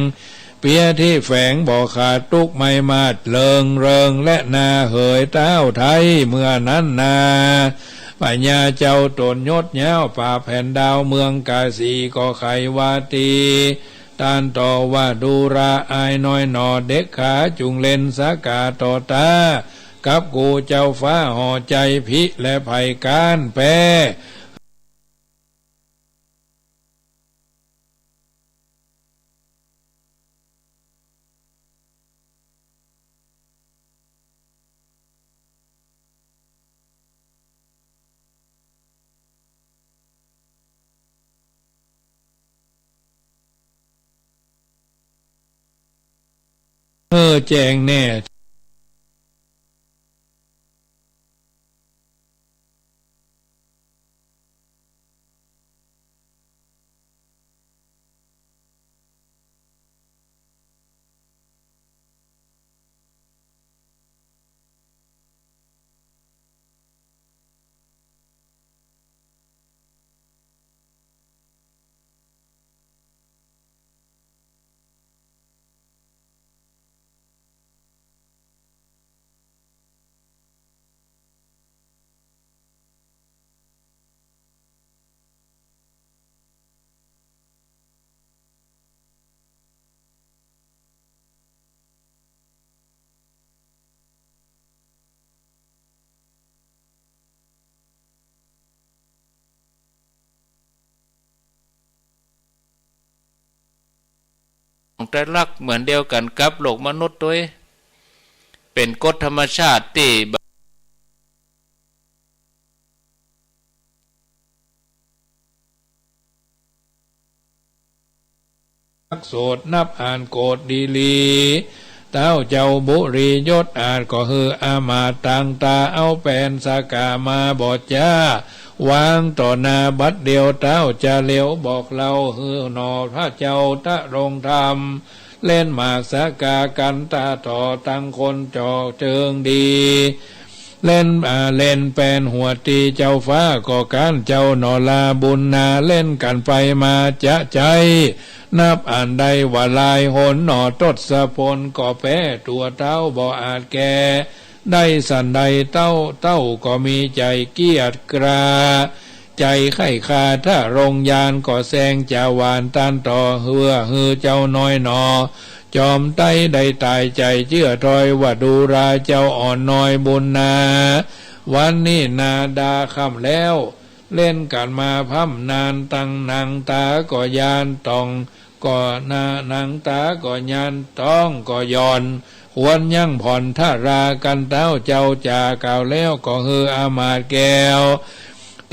เปียที่แฝงบ่ขาด ตุ๊กข์ไม่มาดเริงเริง และนาเหยเต้าไทยเมื่อนั้นนา พญาเจ้าตนยศยาว ป่าแผ่นดาวเมืองกาสีก็ไขวาตี ต้านต่อว่า ดูราอ้ายน้อยหน่อเด็กขา จุ่งเล่นสะกาต่อตา กับกูเจ้าฟ้าห่อใจผิและไผก้านแป้ เออแจ้งแน่ ของไตรลักษณ์เหมือนเดียวกันกับโลกมนุษย์ด้วย เป็นกฎธรรมชาติที่ นักโสดนับอ่านโกรธดีหลี เต้าเจ้าบุรียศอาจก็หื้ออามาตย์ต่างต๋า เอาแป๋นสะกามาบ่จ๊า วางต่อหน้าบัดเดียว เต้าจะเหลียวบอกเล่าหื้อหน่อ พระเจ้าทรงธรรม เล่นหมากสะกากั๋นต๋าต่อ ตังคนเจ้าเจิงดี เล่น อ่า เล่นแป๋นหัวตี เจ้าฟ้าก็ก๊านเจ้าหน่อลา บุญนาเล่นกั๋นไปมาจะใจ๊ นับอ่านได้ว่าหลายหนหน่อ ทศพลก็แป๊ตั๋วเต้าบ่อาจแก้ ได้สันใด เต้า เต้าก็มีใจ๋เกียรติกล้า ใจ๋ใค่ค่า ถ้าโรงยานก็แซงจะหวาน ต้านต่อเฮือหื้อเจ้าน้อยหน่อ จอมไตรได้ต๋ายใจ๋เจื้อถอย ว่าดูราเจ้าอ่อนน้อยบุญนา วันนี้นาดาค่ำแล้ว เล่นกั๋นมาพร่ำนาน ตังหนังต๋าก็ยานต้อง ก็นา หนังต๋าก็ยานต้องก็หย่อน ควรยั้งผ่อนทรากั๋น เต้าเจ้าจ๋ากล่าวแล้ว ก็หื้ออามาตย์แก้ว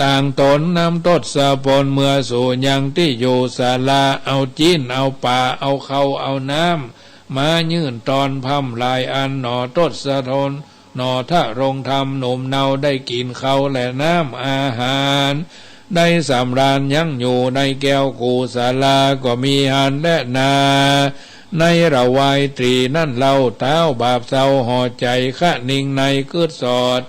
ต่างต๋นนำทศพล เมือสู่ยังตี้อยู่ศาลา เอาจิ๊นเอาป๋า เอาข้าวเอาน้ำ มายื่นต้อนพร่ำหลายอันหน่อ ทศพล หน่อทรงธรรมหนุ่มเนา ได้กิ๋นข้าวและน้ำอาหาร ได้สำราญยังอยู่ในแก้วกุศลา ก็มีหันแลนา ในระวายตรีนั้นเล่า เต้าบาปเศร้าห่อใจ๋ คะนิงในกึ๊ดสอด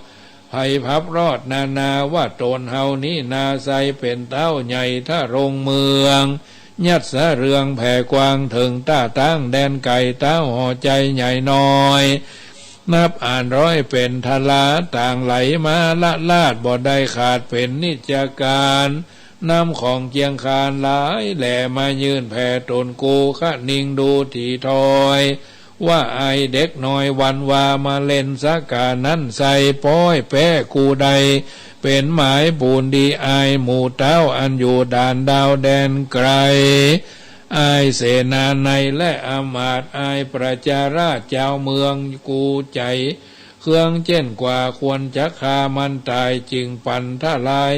ไผพับรอดนานา ว่าต๋นเฮานี้นา ใส่เป๋นเต้าใหญ่ทรงเมือง ยัดสะเรืองแผ่กว้าง เถิงต้าตั้งแดนไก๋ เต้าห่อใจ๋ใหญ่น้อย นับอ่านร้อยเป๋นทะลา ต่างไหลมาละลาด บ่ได้ขาดเป๋นนิจการ นำของเคียงคานหลายแหล่ มายื่นแผ่ต๋นกู คะนิงดูถี่ถ้อย ว่าอ้ายเด็กน้อยวันวา มาเล่นสะกานั้นใส่ ป้อยแป๊กู้ใด เป๋นหมายปูนดีอ้ายหมู่เต้า อันอยู่ด่านดาวแดนไก๋ อ้ายเสนาในและอามาตย์ อ้ายประชาราษฎร์เจ้าเมืองกู้ใจ๋ เครื่องเจ้นกว่าควรจะฆ่ามันตาย จึงปันทลาย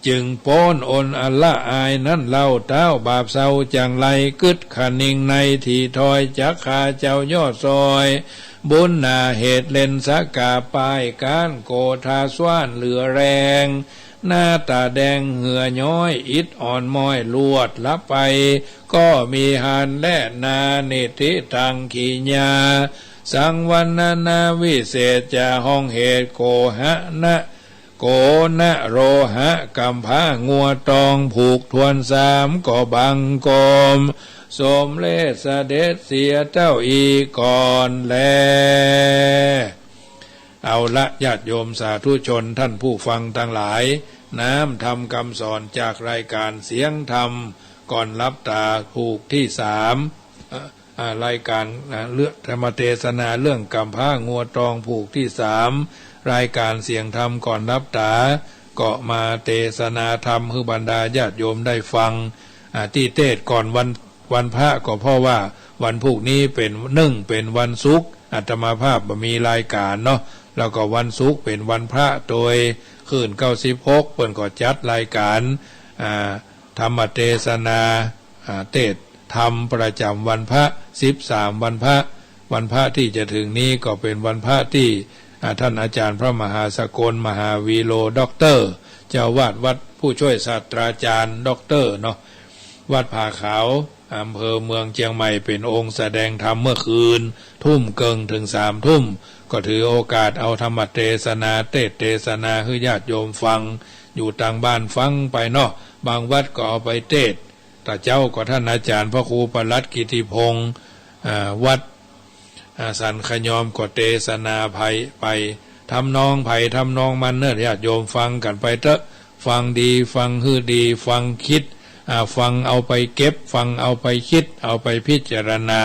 จึงป๊นอนอันละอายนั้นเล่า เต้าบาปเศร้าจังไร กึ๊ดคะนิงในที่ถอย จักฆ่าเจ้ายอดซอย บุญนาเหตุเล่นสกา ป้ายก๊านโกธาสวรรค์เหลือแรง หน้าตาแดงเหื่อย้อย อิดอ่อนม้อยลวดละไป ก็มีหันแลนา นิทธิตังขีญา สังวรรณนาวิเศษจะ ห้องเหตุโกหะนะ โกนะโรหะ กำพร้างัวตอง ผูกถ้วนสาม ก็บังคม สมเร็จเสด็จเสียเต้าอี้ก่อนแล เอาละ ญาติโยมสาธุชนท่านผู้ฟังทั้งหลาย น้ำธรรมคำสอนจากรายการเสียงธรรมก่อนหลับตาผูกที่สาม อ่า อ่า รายการ อ่า เรื่องธรรมเทศนาเรื่องกำพร้างัวตองผูกที่สาม รายการเสียงธรรมก่อนหลับตา ก็มาเทศนาธรรมหื้อบรรดาญาติโยมได้ฟัง อ่า ตี้เทศน์ก่อนวัน วันพระ ก็เพราะว่าวันพุธนี้เป๋น นึ่งเป๋นวันศุกร์ อาตมาภาพบ่มีรายการเนาะ แล้วก็วันศุกร์เป๋นวันพระ โดยคลื่นเก้าสิบหก เปิ้นก็จัดรายการ อ่า ธรรมเทศนา อ่า เทศน์ธรรมประจำวันพระ สิบสามวันพระ วันพระที่จะถึงนี้ก็เป๋นวันพระที่ อ่า ท่านอาจารย์พระมหาสกล มหาวีโร ด็อกเตอร์ เจ้าอาวาสวัด ผู้ช่วยศาสตราจารย์ ด็อกเตอร์ เนาะ วัดผาขาว อำเภอเมืองเชียงใหม่ เป๋นองค์แสดงธรรมเมื่อคืน ทุ่มเกิ่งถึงสามทุ่ม ก็ถือโอกาสเอาธรรมเทศนา เทศน์เทศนาหื้อญาติโยมฟัง อยู่ตางบ้านฟังไปเนาะ บางวัดก็เอาไปเทศน์ แต่เจ๊าก็ท่านอาจารย์พระครูประหลัดกิติพงษ์ อ่า วัด อ่า สันขยอมก็เทศนาไป ไป ทำนองไผทำนองมันเนาะ ญาติโยมฟังกั๋นไปเต๊อะ ฟังดี ฟังหื้อดี ฟังคิด อ่า ฟังเอาไปเก็บ ฟังเอาไปคิด เอาไปพิจารณา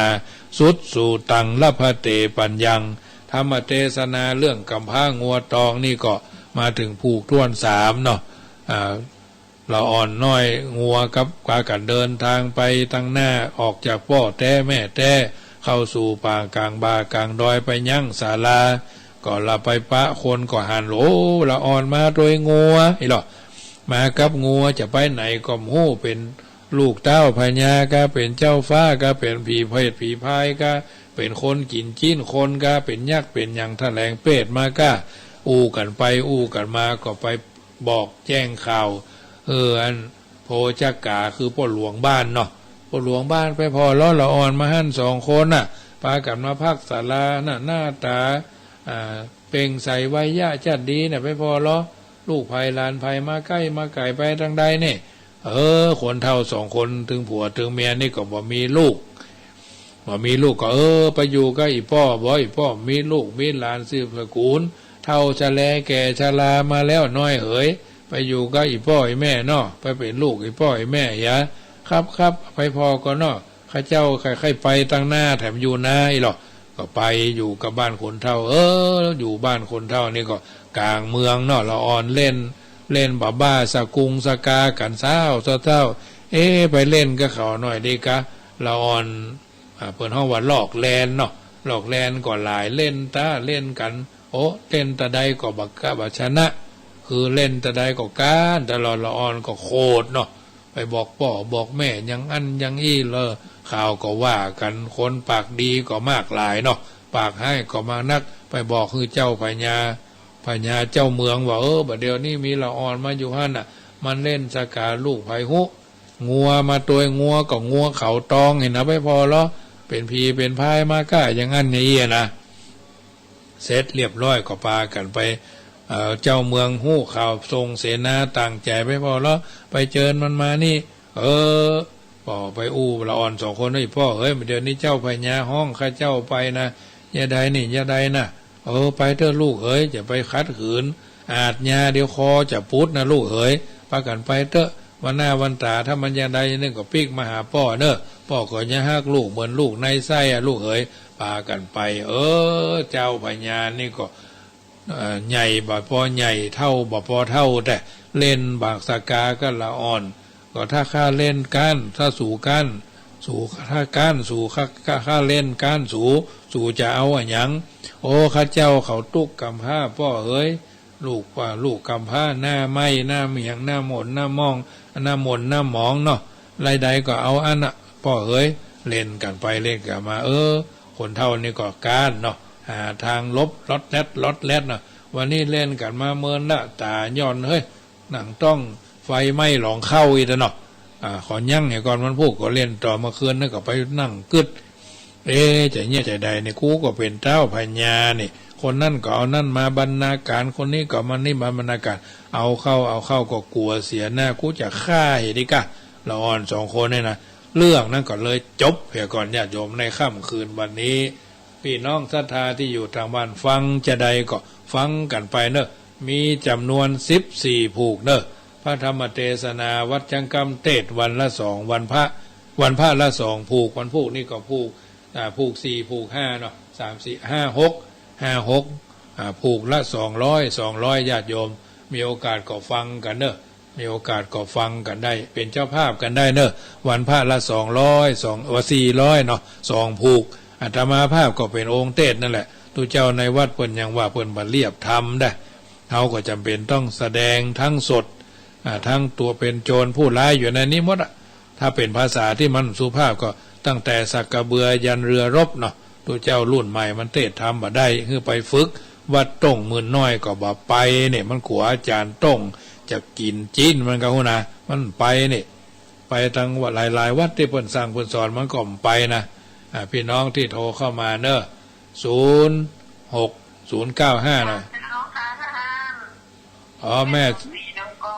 สุดสู่ตังละพะเตปัญญัง ธรรมเทศนาเรื่องกำพร้างัวตองนี่ก็มาถึงผูกถ้วนสามเนาะ อ่า ละอ่อนน้อยงัวกับปากั๋นเดินทางไปตังหน้า ออกจากป้อแต๊แม่แต๊ เข้าสู่ป่ากลางบ่ากลางดอย ไปยั้งศาลา ก็ละไปปะคนก็หัน โอ้ ละอ่อนมาโตยงัว อี้เหรอ มากับงัวจะไปไหนก็บ่ฮู้ เป๋นลูกเต้าพญาก้า เป๋นเจ้าฟ้าก้า เป๋นผีเปรตผีพายก้า เป๋นคนกิ๋นจิ๊นคนก้า เป๋นยักษ์เป๋นหยัง แถลงเปรตมาก้า อู้กั๋นไปอู้กั๋นมา ก็ไป บอกแจ้งข่าว เออ อันโพจักกา คือป้อหลวงบ้านเนาะ ป้อหลวงบ้านไปผ่อลอละอ่อนมาหั้นสองคนน่ะ ปากั๋นมาพักศาลาน่ะ หน้าตา อ่า เปล่งใสไวยะจัดดีน่ะ ไปผ่อลอ ลูกใผหลานใผมาใก้มาไก๋ไปตางใดนี่ เออ คนเฒ่าสองคน ตึงผัวตึงเมียนี่ก็บ่มีลูก บ่มีลูกก็ เออ ไปอยู่กับอี่ป้อบ่ อี่ป้อมีลูกมีหลานสืบตระกูล เฒ่าชะแลแก่ชรามาแล้วน้อยเหย ไปอยู่กับอี่ป้ออี่แม่เนาะ ไปเป๋นลูกอี่ป้ออี่แม่เหีย ครับ ครับ ไปผ่อก่อนเนาะ ข้าเจ้าใค่ๆ ไปตังหน้า แถมอยู่นาอี้หรอ ก็ไปอยู่กับบ้านคนเฒ่า เออ อยู่บ้านคนเฒ่านี่ก็กลางเมืองเนาะ ละอ่อนเล่น เล่นบาบ้าสะกุงสะกากั๋นเซ้าเซ้า เอ๊ะ ไปเล่นกับเขาหน่อยดีกะ ละอ่อน อ่า เปิ้นฮ้องว่าลอกแล่นเนาะ ลอกแล่นก็หลาย เล่นตาเล่นกั๋น โอ้ เล่นตาใดก็บ่กะบ่ชนะ คือเล่นตาใดก็ก๊านตลอด ละอ่อนก็โขดเนาะ ไปบอกป้อบอกแม่อย่างอั้นอย่างอี้ ละข่าวก็ว่ากั๋น คนปากดีก็มากหลายเนาะ ปากฮ้ายก็มากนัก ไปบอกหื้อเจ้าพญา พญาเจ้าเมืองว่า เออ บัดเดี๋ยวนี้มีละอ่อนมาอยู่หั้นน่ะ มันเล่นสะกาลูกใผฮู้ งัวมาตวยงัวก็งัวเขาตองหั้นนะ ไปผ่อลอ เป๋นผีเป๋นพายมาก้าอย่างอั้นอย่างอี้นะ เสร็จเรียบร้อยก็ปากั๋นไป เอ่อ เจ้าเมืองฮู้ข่าวส่งเสนาตั้งใจ๋ไปผ่อลอ ไปเจิญมันมานี่ เออ ป้อไปอู้ละอ่อนสองคน เฮ้ย ป้อเฮ้ย เดี๋ยวนี้เจ้าพญาฮ้องข้าเจ้าไปนะ อย่าใดนี่ อย่าใดนะ เออ ไปเต๊อะลูกเอ๋ย อย่าไปขัดขืน อาจญาเดี๋ยวคอจะปุดนะลูกเอ๋ย ปากั๋นไปเต๊อะ วันหน้าวันต๋าถ้ามันอย่างใดนี่ก็ปิ๊กมาหาป้อเนอะ ป้อก็ยังฮักลูกเหมือนลูกในไส้อะลูกเอ๋ย ปากั๋นไป เออ เจ้าพญานี่ก็ เอ่อ ใหญ่บ่ปอใหญ่ เฒ่าบ่ปอเฒ่า แต่เล่นบากสะกากับละอ่อน ก็ถ้าข้าเล่นก๊าน ถ้าสูก๊าน สู ถ้าก๊านสู ข้า ข้า ข้าเล่นก๊านสู ส ตูจะเอาอะหยัง โอ้ ข้าเจ้าเขาตุ๊กข์กำพร้าป้อเอ๋ย ลูกว่าลูกกำพร้าหน้าไหม้หน้าเหมียงหน้าหม่นหน้าหมอง หน้าหม่นหน้าหมองเนาะ รายได้ก็เอาอันน่ะป้อเอ๋ย เล่นกันไปเล่นกันมา เออ คนเฒ่านี่ก็ก๊านเนาะ หาทางหลบลอดแลดลอดแลดเนาะ วันนี้เล่นกันมาเมินละ ตาย้อนเฮ้ย หนังต้องไฟไหม้หลองเข้าอีกแล้วเนาะ อ่า ขอยั้งให้ก่อน วันพูกก็เล่นต่อ เมื่อคืนนั่นก็ไปนั่งกึด เอ๊ะ จะเยียจะใดเนี่ย กูก็เป็นเจ้าพญาเนี่ย คนนั่นก็เอานั่นมาบรรณาการ คนนี้ก็มานี่มาบรรณาการ เอาเข้า เอาเข้าก็กลัวเสียหน้า กูจะฆ่าเหตุกะ ละอ่อนสองคนเนี่ยนะ เรื่องนั้นก็เลยจบเพียงก่อน ญาติโยม ในค่ำคืนวันนี้ พี่น้องศรัทธาที่อยู่ทางบ้านฟังจะใดก็ฟังกันไปเนอะ มีจำนวนสิบสี่ผูกเนอะ พระธรรมเทศนาวัดจังกำเทศน์วันละสอง วันพระ วันพระละสองผูก วันพูกนี่ก็ผูก อ่า ผูกสี่ ผูกห้าเนาะ สาม สี่ ห้า หก ห้า หก อ่า ผูกละสองร้อย สองร้อย ญาติโยม มีโอกาสก็ฟังกันเนอะ มีโอกาสก็ฟังกันได้ เป็นเจ้าภาพกันได้เนอะ วันพระละสองร้อย สอง ว่าสี่ร้อยเนาะ สองผูก อาตมาภาพก็เป็นองค์เทศน์นั่นแหละ ตุ๊เจ้าในวัดเปิ้นยังว่าเปิ้นบ่เรียบธรรมได้ เฮาก็จำเป็นต้องแสดงทั้งสด อ่า ทั้งตัวเป็นโจรผู้ร้ายอยู่ในนี้หมดอะ ถ้าเป็นภาษาที่มันสุภาพก็ตั้งแต่สักกระเบือยันเรือรบเนาะ ตุ๊เจ้ารุ่นใหม่มันเทศน์ธรรมบ่ได้ คือไปฝึกวัดต้งหมื่นน้อยก็บ่ไปเนี่ย มันกลัวอาจารย์ต้งจะกินจีนมันก็ฮู้นะ มันไปเนี่ย ไปตั้งหลายๆวัดที่เปิ้นสั่งเปิ้นสอนมันก็บ่ไปนะ อ่า พี่น้องที่โทรเข้ามาเนอะ ศูนย์ หก ศูนย์ เก้า ห้า นะ อ๋อ แม่ แม่สมศรีน้องก็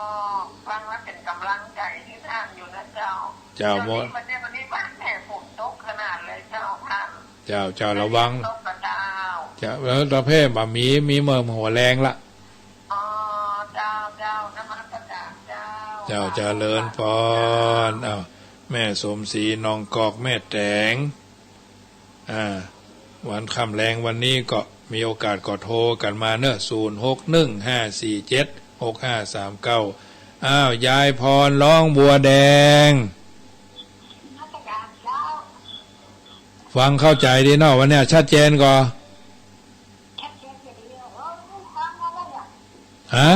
ฟังแล้วเป็นกำลังใจให้ท่านอยู่นะเจ้า เจ้า เจ้า โม นี่วันนี้วันนี้บ้านแม่ฝนตกขนาดเลยเจ้าท่าน เจ้า เจ้า ระวัง ตกกระเจ้า เจ้า แล้วประเภทบ่มี มีเมื่อหัวแรงละ อ๋อ เจ้า เจ้า นมัสการเจ้า เจ้า เจริญพร อ้าว แม่สมศรี น้องกอก แม่แตง อ่า วันค่ำแลงวันนี้ก็มีโอกาสก็โทรกันมาเนอะ ศูนย์ หก หนึ่ง ห้า สี่ เจ็ด หก ห้า สาม เก้า อ้าว ยายพรร้องบัวแดง ฟังเข้าใจดีเนาะ วันเนี้ยชัดเจนก่อ ฮะ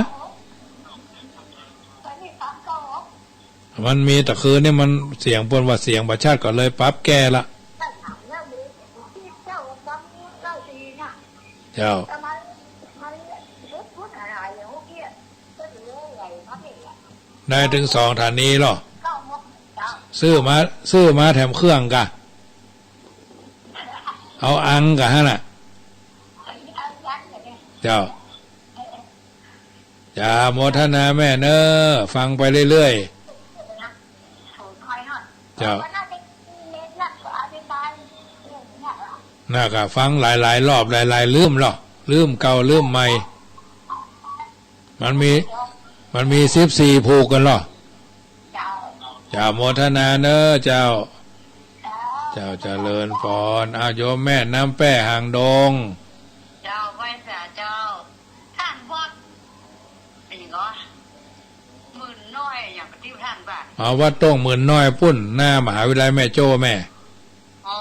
มันมีแต่คืนนี่มันเสียงเปิ้นว่าเสียงบ่ชัดก็เลยปรับแก้ละ เจ้า ได้ถึงสองถานีเหรอ ซื้อมา ซื้อมาแถมเครื่องกะ เอาอังกะหั่นน่ะ เจ้า จ้า โมทนาแม่เนอะ ฟังไปเรื่อยๆ เจ้า น่ะก็ฟังหลายๆรอบ หลายๆ ลืมเหรอ ลืมเก่าลืมใหม่ มันมี มันมีสิบสี่ผูกกันเหรอ เจ้า โมทนาเนอะ เจ้า เจ้า เจริญพร อ้าว โยมแม่น้ำแป้หางดง เจ้า ไหว้สาเจ้า ท่านวัด เป็นหยังก็ หมื่นน้อย อย่างที่ท่านว่า อ๋อ วัดต้งหมื่นน้อยปุ้น หน้ามหาวิทยาลัยแม่โจ้แม่ อ๋อ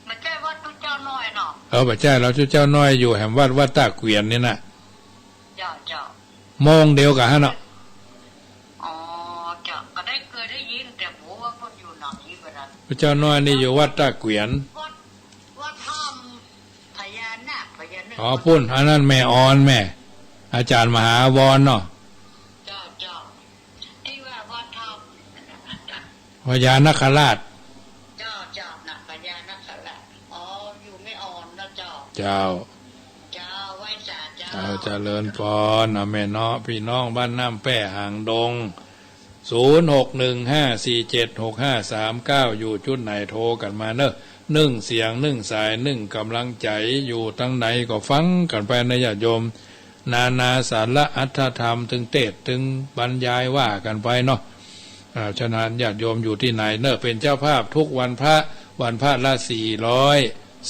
บ่ใจ้วัดตุ๊เจ้าน้อยเนาะ เออ บ่ใจ้ แล้วตุ๊เจ้าน้อยอยู่แหมวัด วัดตาเกวียนนี่นะ เจ้า เจ้า โมงเดียวกันหั่นเนาะ อ๋อ เจ้า ก็ได้เคยได้ยิน แต่บ่ฮู้ว่าเพิ่นอยู่หนองนี้บ่นะ ตุ๊เจ้าน้อยนี่อยู่วัดตาเกวียน วัด วัดถ้ำพญานาค พญานาค อ๋อ ปุ้น อันนั้นแม่ออนแม่ อาจารย์มหาอาวรณ์เนาะ เจ้า เจ้า ที่ว่าวัดถ้ำ พญานาคราช เจ้า เจ้า น่ะ พญานาคราช อ๋อ อยู่แม่ออนนะเจ้า เจ้า เจ้า ไหว้สาเจ้า เจ้า เจริญพร เอาแม่เนาะ พี่น้องบ้านน้ำแป้หางดง ศูนย์ หก หนึ่ง ห้า สี่ เจ็ด หก ห้า สาม เก้า อยู่จุดไหนโทรกันมาเนอะ นึ่งเสียง นึ่งสาย นึ่งกำลังใจ อยู่ตังไหนก็ฟังกันไปนะญาติโยม นานาสาระอัตถธรรม ตึงเทศน์ ตึงบรรยายว่ากันไปเนาะ อ่า ฉะนั้นญาติโยมอยู่ที่ไหนเนอะ เป็นเจ้าภาพทุกวันพระ วันพระละสี่ร้อย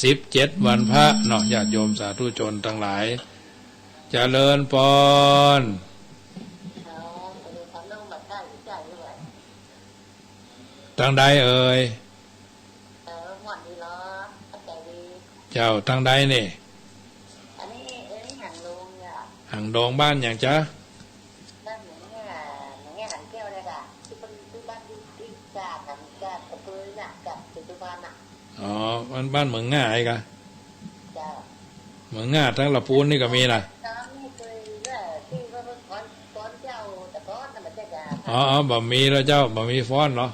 สิบเจ็ดวันพระเนาะ ญาติโยมสาธุชนทั้งหลาย เจริญพร ตังใดเอ่ย เออ ม่วนดีเหรอ เข้าใจดี เจ้า ทางใดนี่ อันนี้ อันนี้หางดงเนี่ย หางดงบ้านหยังจ๊ะ บ้านหนองแง่ หนองแง่หางแก้วเนี่ยค่ะ ที่เป็นที่บ้านที่ ที่จากหางจากอำเภอเนี่ย จากศรีสุพรรณน่ะ อ๋อ บ้าน บ้านเหมืองง่าไอ้กะ เจ้า เหมืองง่าทางละปูนนี่ก็มีนะ ตอนนี้เคยเนี่ยที่ว่าเพิ่งถอน ถอนเจ้า แต่ก่อนน่ะมันจะ อ๋อ อ๋อ บ่มีแล้วเจ้า บ่มีฟ้อนเหรอ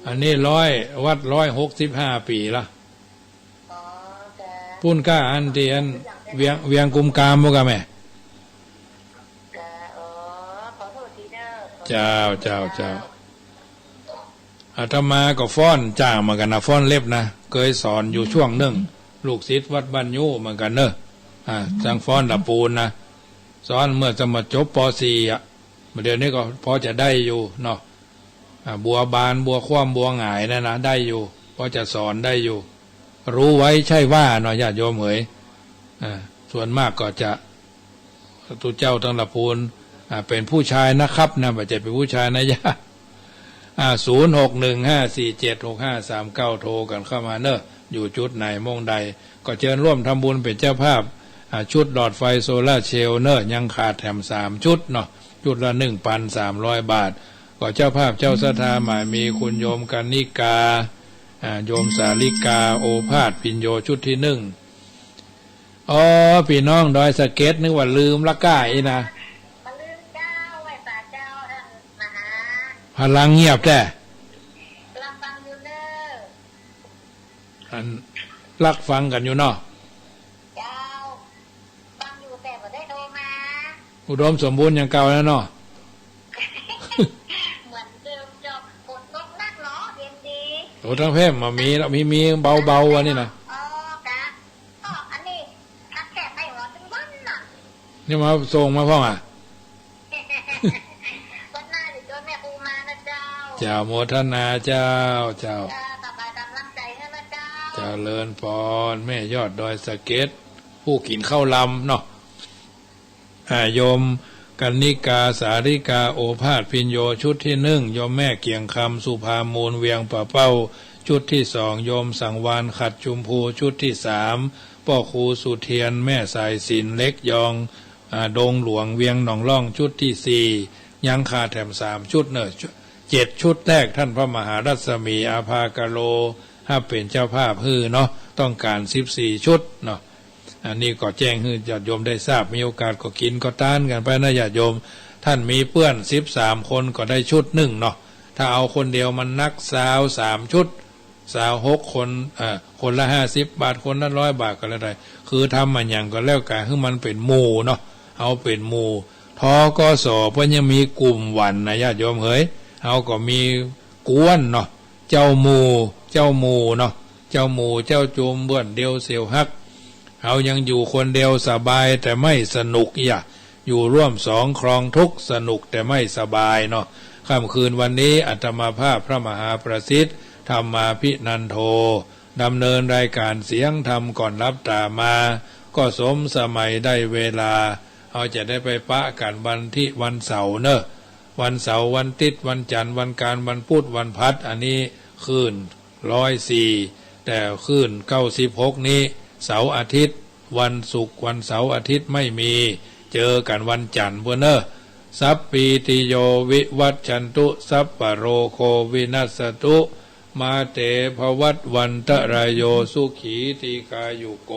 อันนี้ร้อย วัดร้อยหกสิบห้าปี๋ละ ปูนก้าอันตี้อันเวียง เวียงกุมกามบ่กะแม่ เจ้า เจ้า เจ้า อาตมาก็ฟ้อนจ้างเหมือนกันนะ ฟ้อนเล็บนะ เคยสอนอยู่ช่วงหนึ่ง ลูกศิษย์วัดบ้านยู้เหมือนกันเนอะ อ่า จังฟ้อนละปูนนะ สอนเมื่อสมัยจบ ป.สี่ อ่ะ เดี๋ยวนี้ก็พอจะได้อยู่เนาะ อ่า บัวบาน บัวคว่ำ บัวหงายนั่นนะ ได้อยู่ พอจะสอนได้อยู่ รู้ไว้ใช่ว่าเนาะ ญาติโยมเหย อ่า ส่วนมากก็จะ ตุ๊เจ้าตังละปูน อ่า เป็นผู้ชายนะครับนะ บ่ใช่เป็นผู้ชายนะ ย่า อ่า ศูนย์หกหนึ่งห้าสี่เจ็ดหกห้าสามเก้า โทรกันเข้ามาเนอะ อยู่จุดไหนม่องใด ก็เชิญร่วมทำบุญเป็นเจ้าภาพ อ่า ชุดหลอดไฟโซลาร์เซลล์เนอะ ยังขาดแถมสามชุดเนาะ ชุดละหนึ่งพันสามร้อยบาท ก็เจ้าภาพเจ้าศรัทธาหมายมีคุณโยมกนิกา อ่า โยมสาลิกา โอภาส พิญโย ชุดที่หนึ่ง อ๋อ พี่น้องดอยสะเก็ด นึกว่าลืมละก้าอีนะ บ่ลืมเจ้า ไหว้สาเจ้าท่านมหา พลังเงียบแท้ กำลังฟังอยู่เนอะ อัน ลักฟังกันอยู่เนาะ เจ้า ฟังอยู่แต่บ่ได้โทรมา อุดมสมบูรณ์อย่างเก่าแล้วเนาะ เหมือนเดิมเจ้า ฝนตกหนักเนาะ เย็นดี โอ้ ทางแพร่มามีแล้ว มี มีเบาๆ อันนี้นะ อ๋อ กะ อ๋อ อันนี้ ทักแขกไปหัวเป็นวันน่ะ นี่มาส่งมาพ่องอ่ะ วันหน้าเดี๋ยวชวนแม่ครูมานะเจ้า เจ้า โมทนาเจ้า เจ้า เจ้า ต่อไปกำลังใจให้นะเจ้า เจริญพร แม่ยอดดอยสะเก็ด ผู้กินข้าวลำเนาะ อ่า โยมกนิกา สาลิกา โอภาส พิญโย ชุดที่หนึ่ง โยมแม่เกียงคำ สุภามูล เวียงป่าเป้า ชุดที่สอง โยมสังวาน ขัดจุมพู ชุดที่สาม ป้อครูสุเทียน แม่สายสิน เล็กยอง อ่า ดงหลวง เวียงหนองล่อง ชุดที่สี่ ยังขาดแถมสามชุดเนอะ ชุด เจ็ดชุดแรก ท่านพระมหารัศมี อาภากะโล ฮับเป็นเจ้าภาพหื้อเนาะ ต้องการสิบสี่ชุดเนาะ อันนี้ก็แจ้งหื้อญาติโยมได้ทราบ มีโอกาสก็กินก็ตานกันไปนะญาติโยม ท่านมีเพื่อนสิบสามคนก็ได้ชุดหนึ่งเนาะ ถ้าเอาคนเดียวมันนัก ซาวสามชุด ซาวหกคน เอ่อ คนละห้าสิบบาท คนละร้อยบาทก็แล้วแต่ คือทำมาหยังก็แล้วกะหื้อมันเป็นหมู่เนาะ เอาเป็นหมู่ ธ.ก.ส. เปิ้นยังมีกลุ่มหวั่นนะญาติโยมเหย เฮาก็มีกวนเนาะ เจ้าหมู่ เจ้าหมู่เนาะ เจ้าหมู่เจ้าจุมเปื้อนเดียวเสียวฮัก เฮายังอยู่คนเดียวสบายแต่ไม่สนุกอย่า อยู่ร่วมสองครองทุกข์ สนุกแต่ไม่สบายเนาะ ค่ำคืนวันนี้อาตมาภาพพระมหาประสิทธิ์ ธรรมาภินันโท ดำเนินรายการเสียงธรรมก่อนหลับตามา ก็สมสมัยได้เวลา เฮาจะได้ไปปะกันวันที่ วันเสาร์เนอะ วันเสาร์ วันอาทิตย์ วันจันทร์ วันอังคาร วันพุธ วันพฤหัส อันนี้คลื่นร้อยสี่ แต่คลื่นเก้าสิบหกนี้ เสาร์อาทิตย์ วันศุกร์ วันเสาร์อาทิตย์ไม่มี เจอกันวันจันทร์เปื้อนเนอะ สัพพีติโยวิวัชชันตุ สัพพะโรโควินัสสตุ มาเตภวัตวันตะรายโย สุขีทีฆายุโก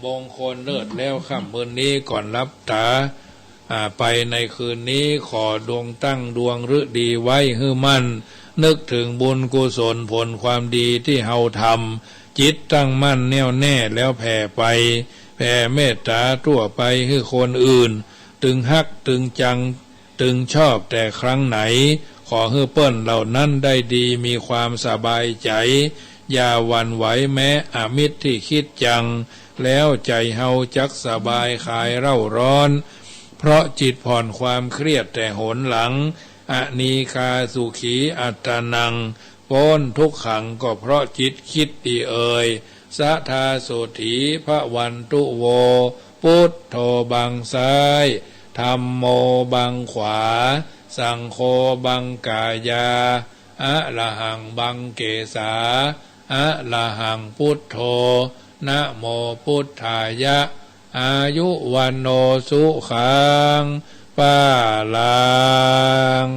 มงคลเลิศแล้วค่ำคืนนี้ก่อนหลับตา อ่า ไปในคืนนี้ขอดวงตั้งดวงฤดีไว้หื้อมั่น นึกถึงบุญกุศลผลความดีที่เฮาทำ จิตตั้งมั่นแน่วแน่แล้วแผ่ไป แผ่เมตตาทั่วไปหื้อคนอื่น ตึงฮักตึงจัง ตึงชอบแต่ครั้งไหน ขอหื้อเปิ้นเหล่านั้นได้ดีมีความสบายใจ อย่าหวั่นไหวแม้อมิตรที่คิดจัง แล้วใจเฮาจักสบายคลายเร่าร้อน เพราะจิตผ่อนความเครียดแต่หนหลัง อนีฆาสุขีอัตตานัง ป๊นทุกขังก็เพราะจิตคิดดีเอ่ย สะทาโสถีพะวันตุโว พุทโธบังซ้าย ธัมโมบังขวา สังโฆบังกายา อะระหัง บังเกสา อะระหัง พุทโธ นะโมพุทธายะ อายุ วัณโณ สุขัง พลัง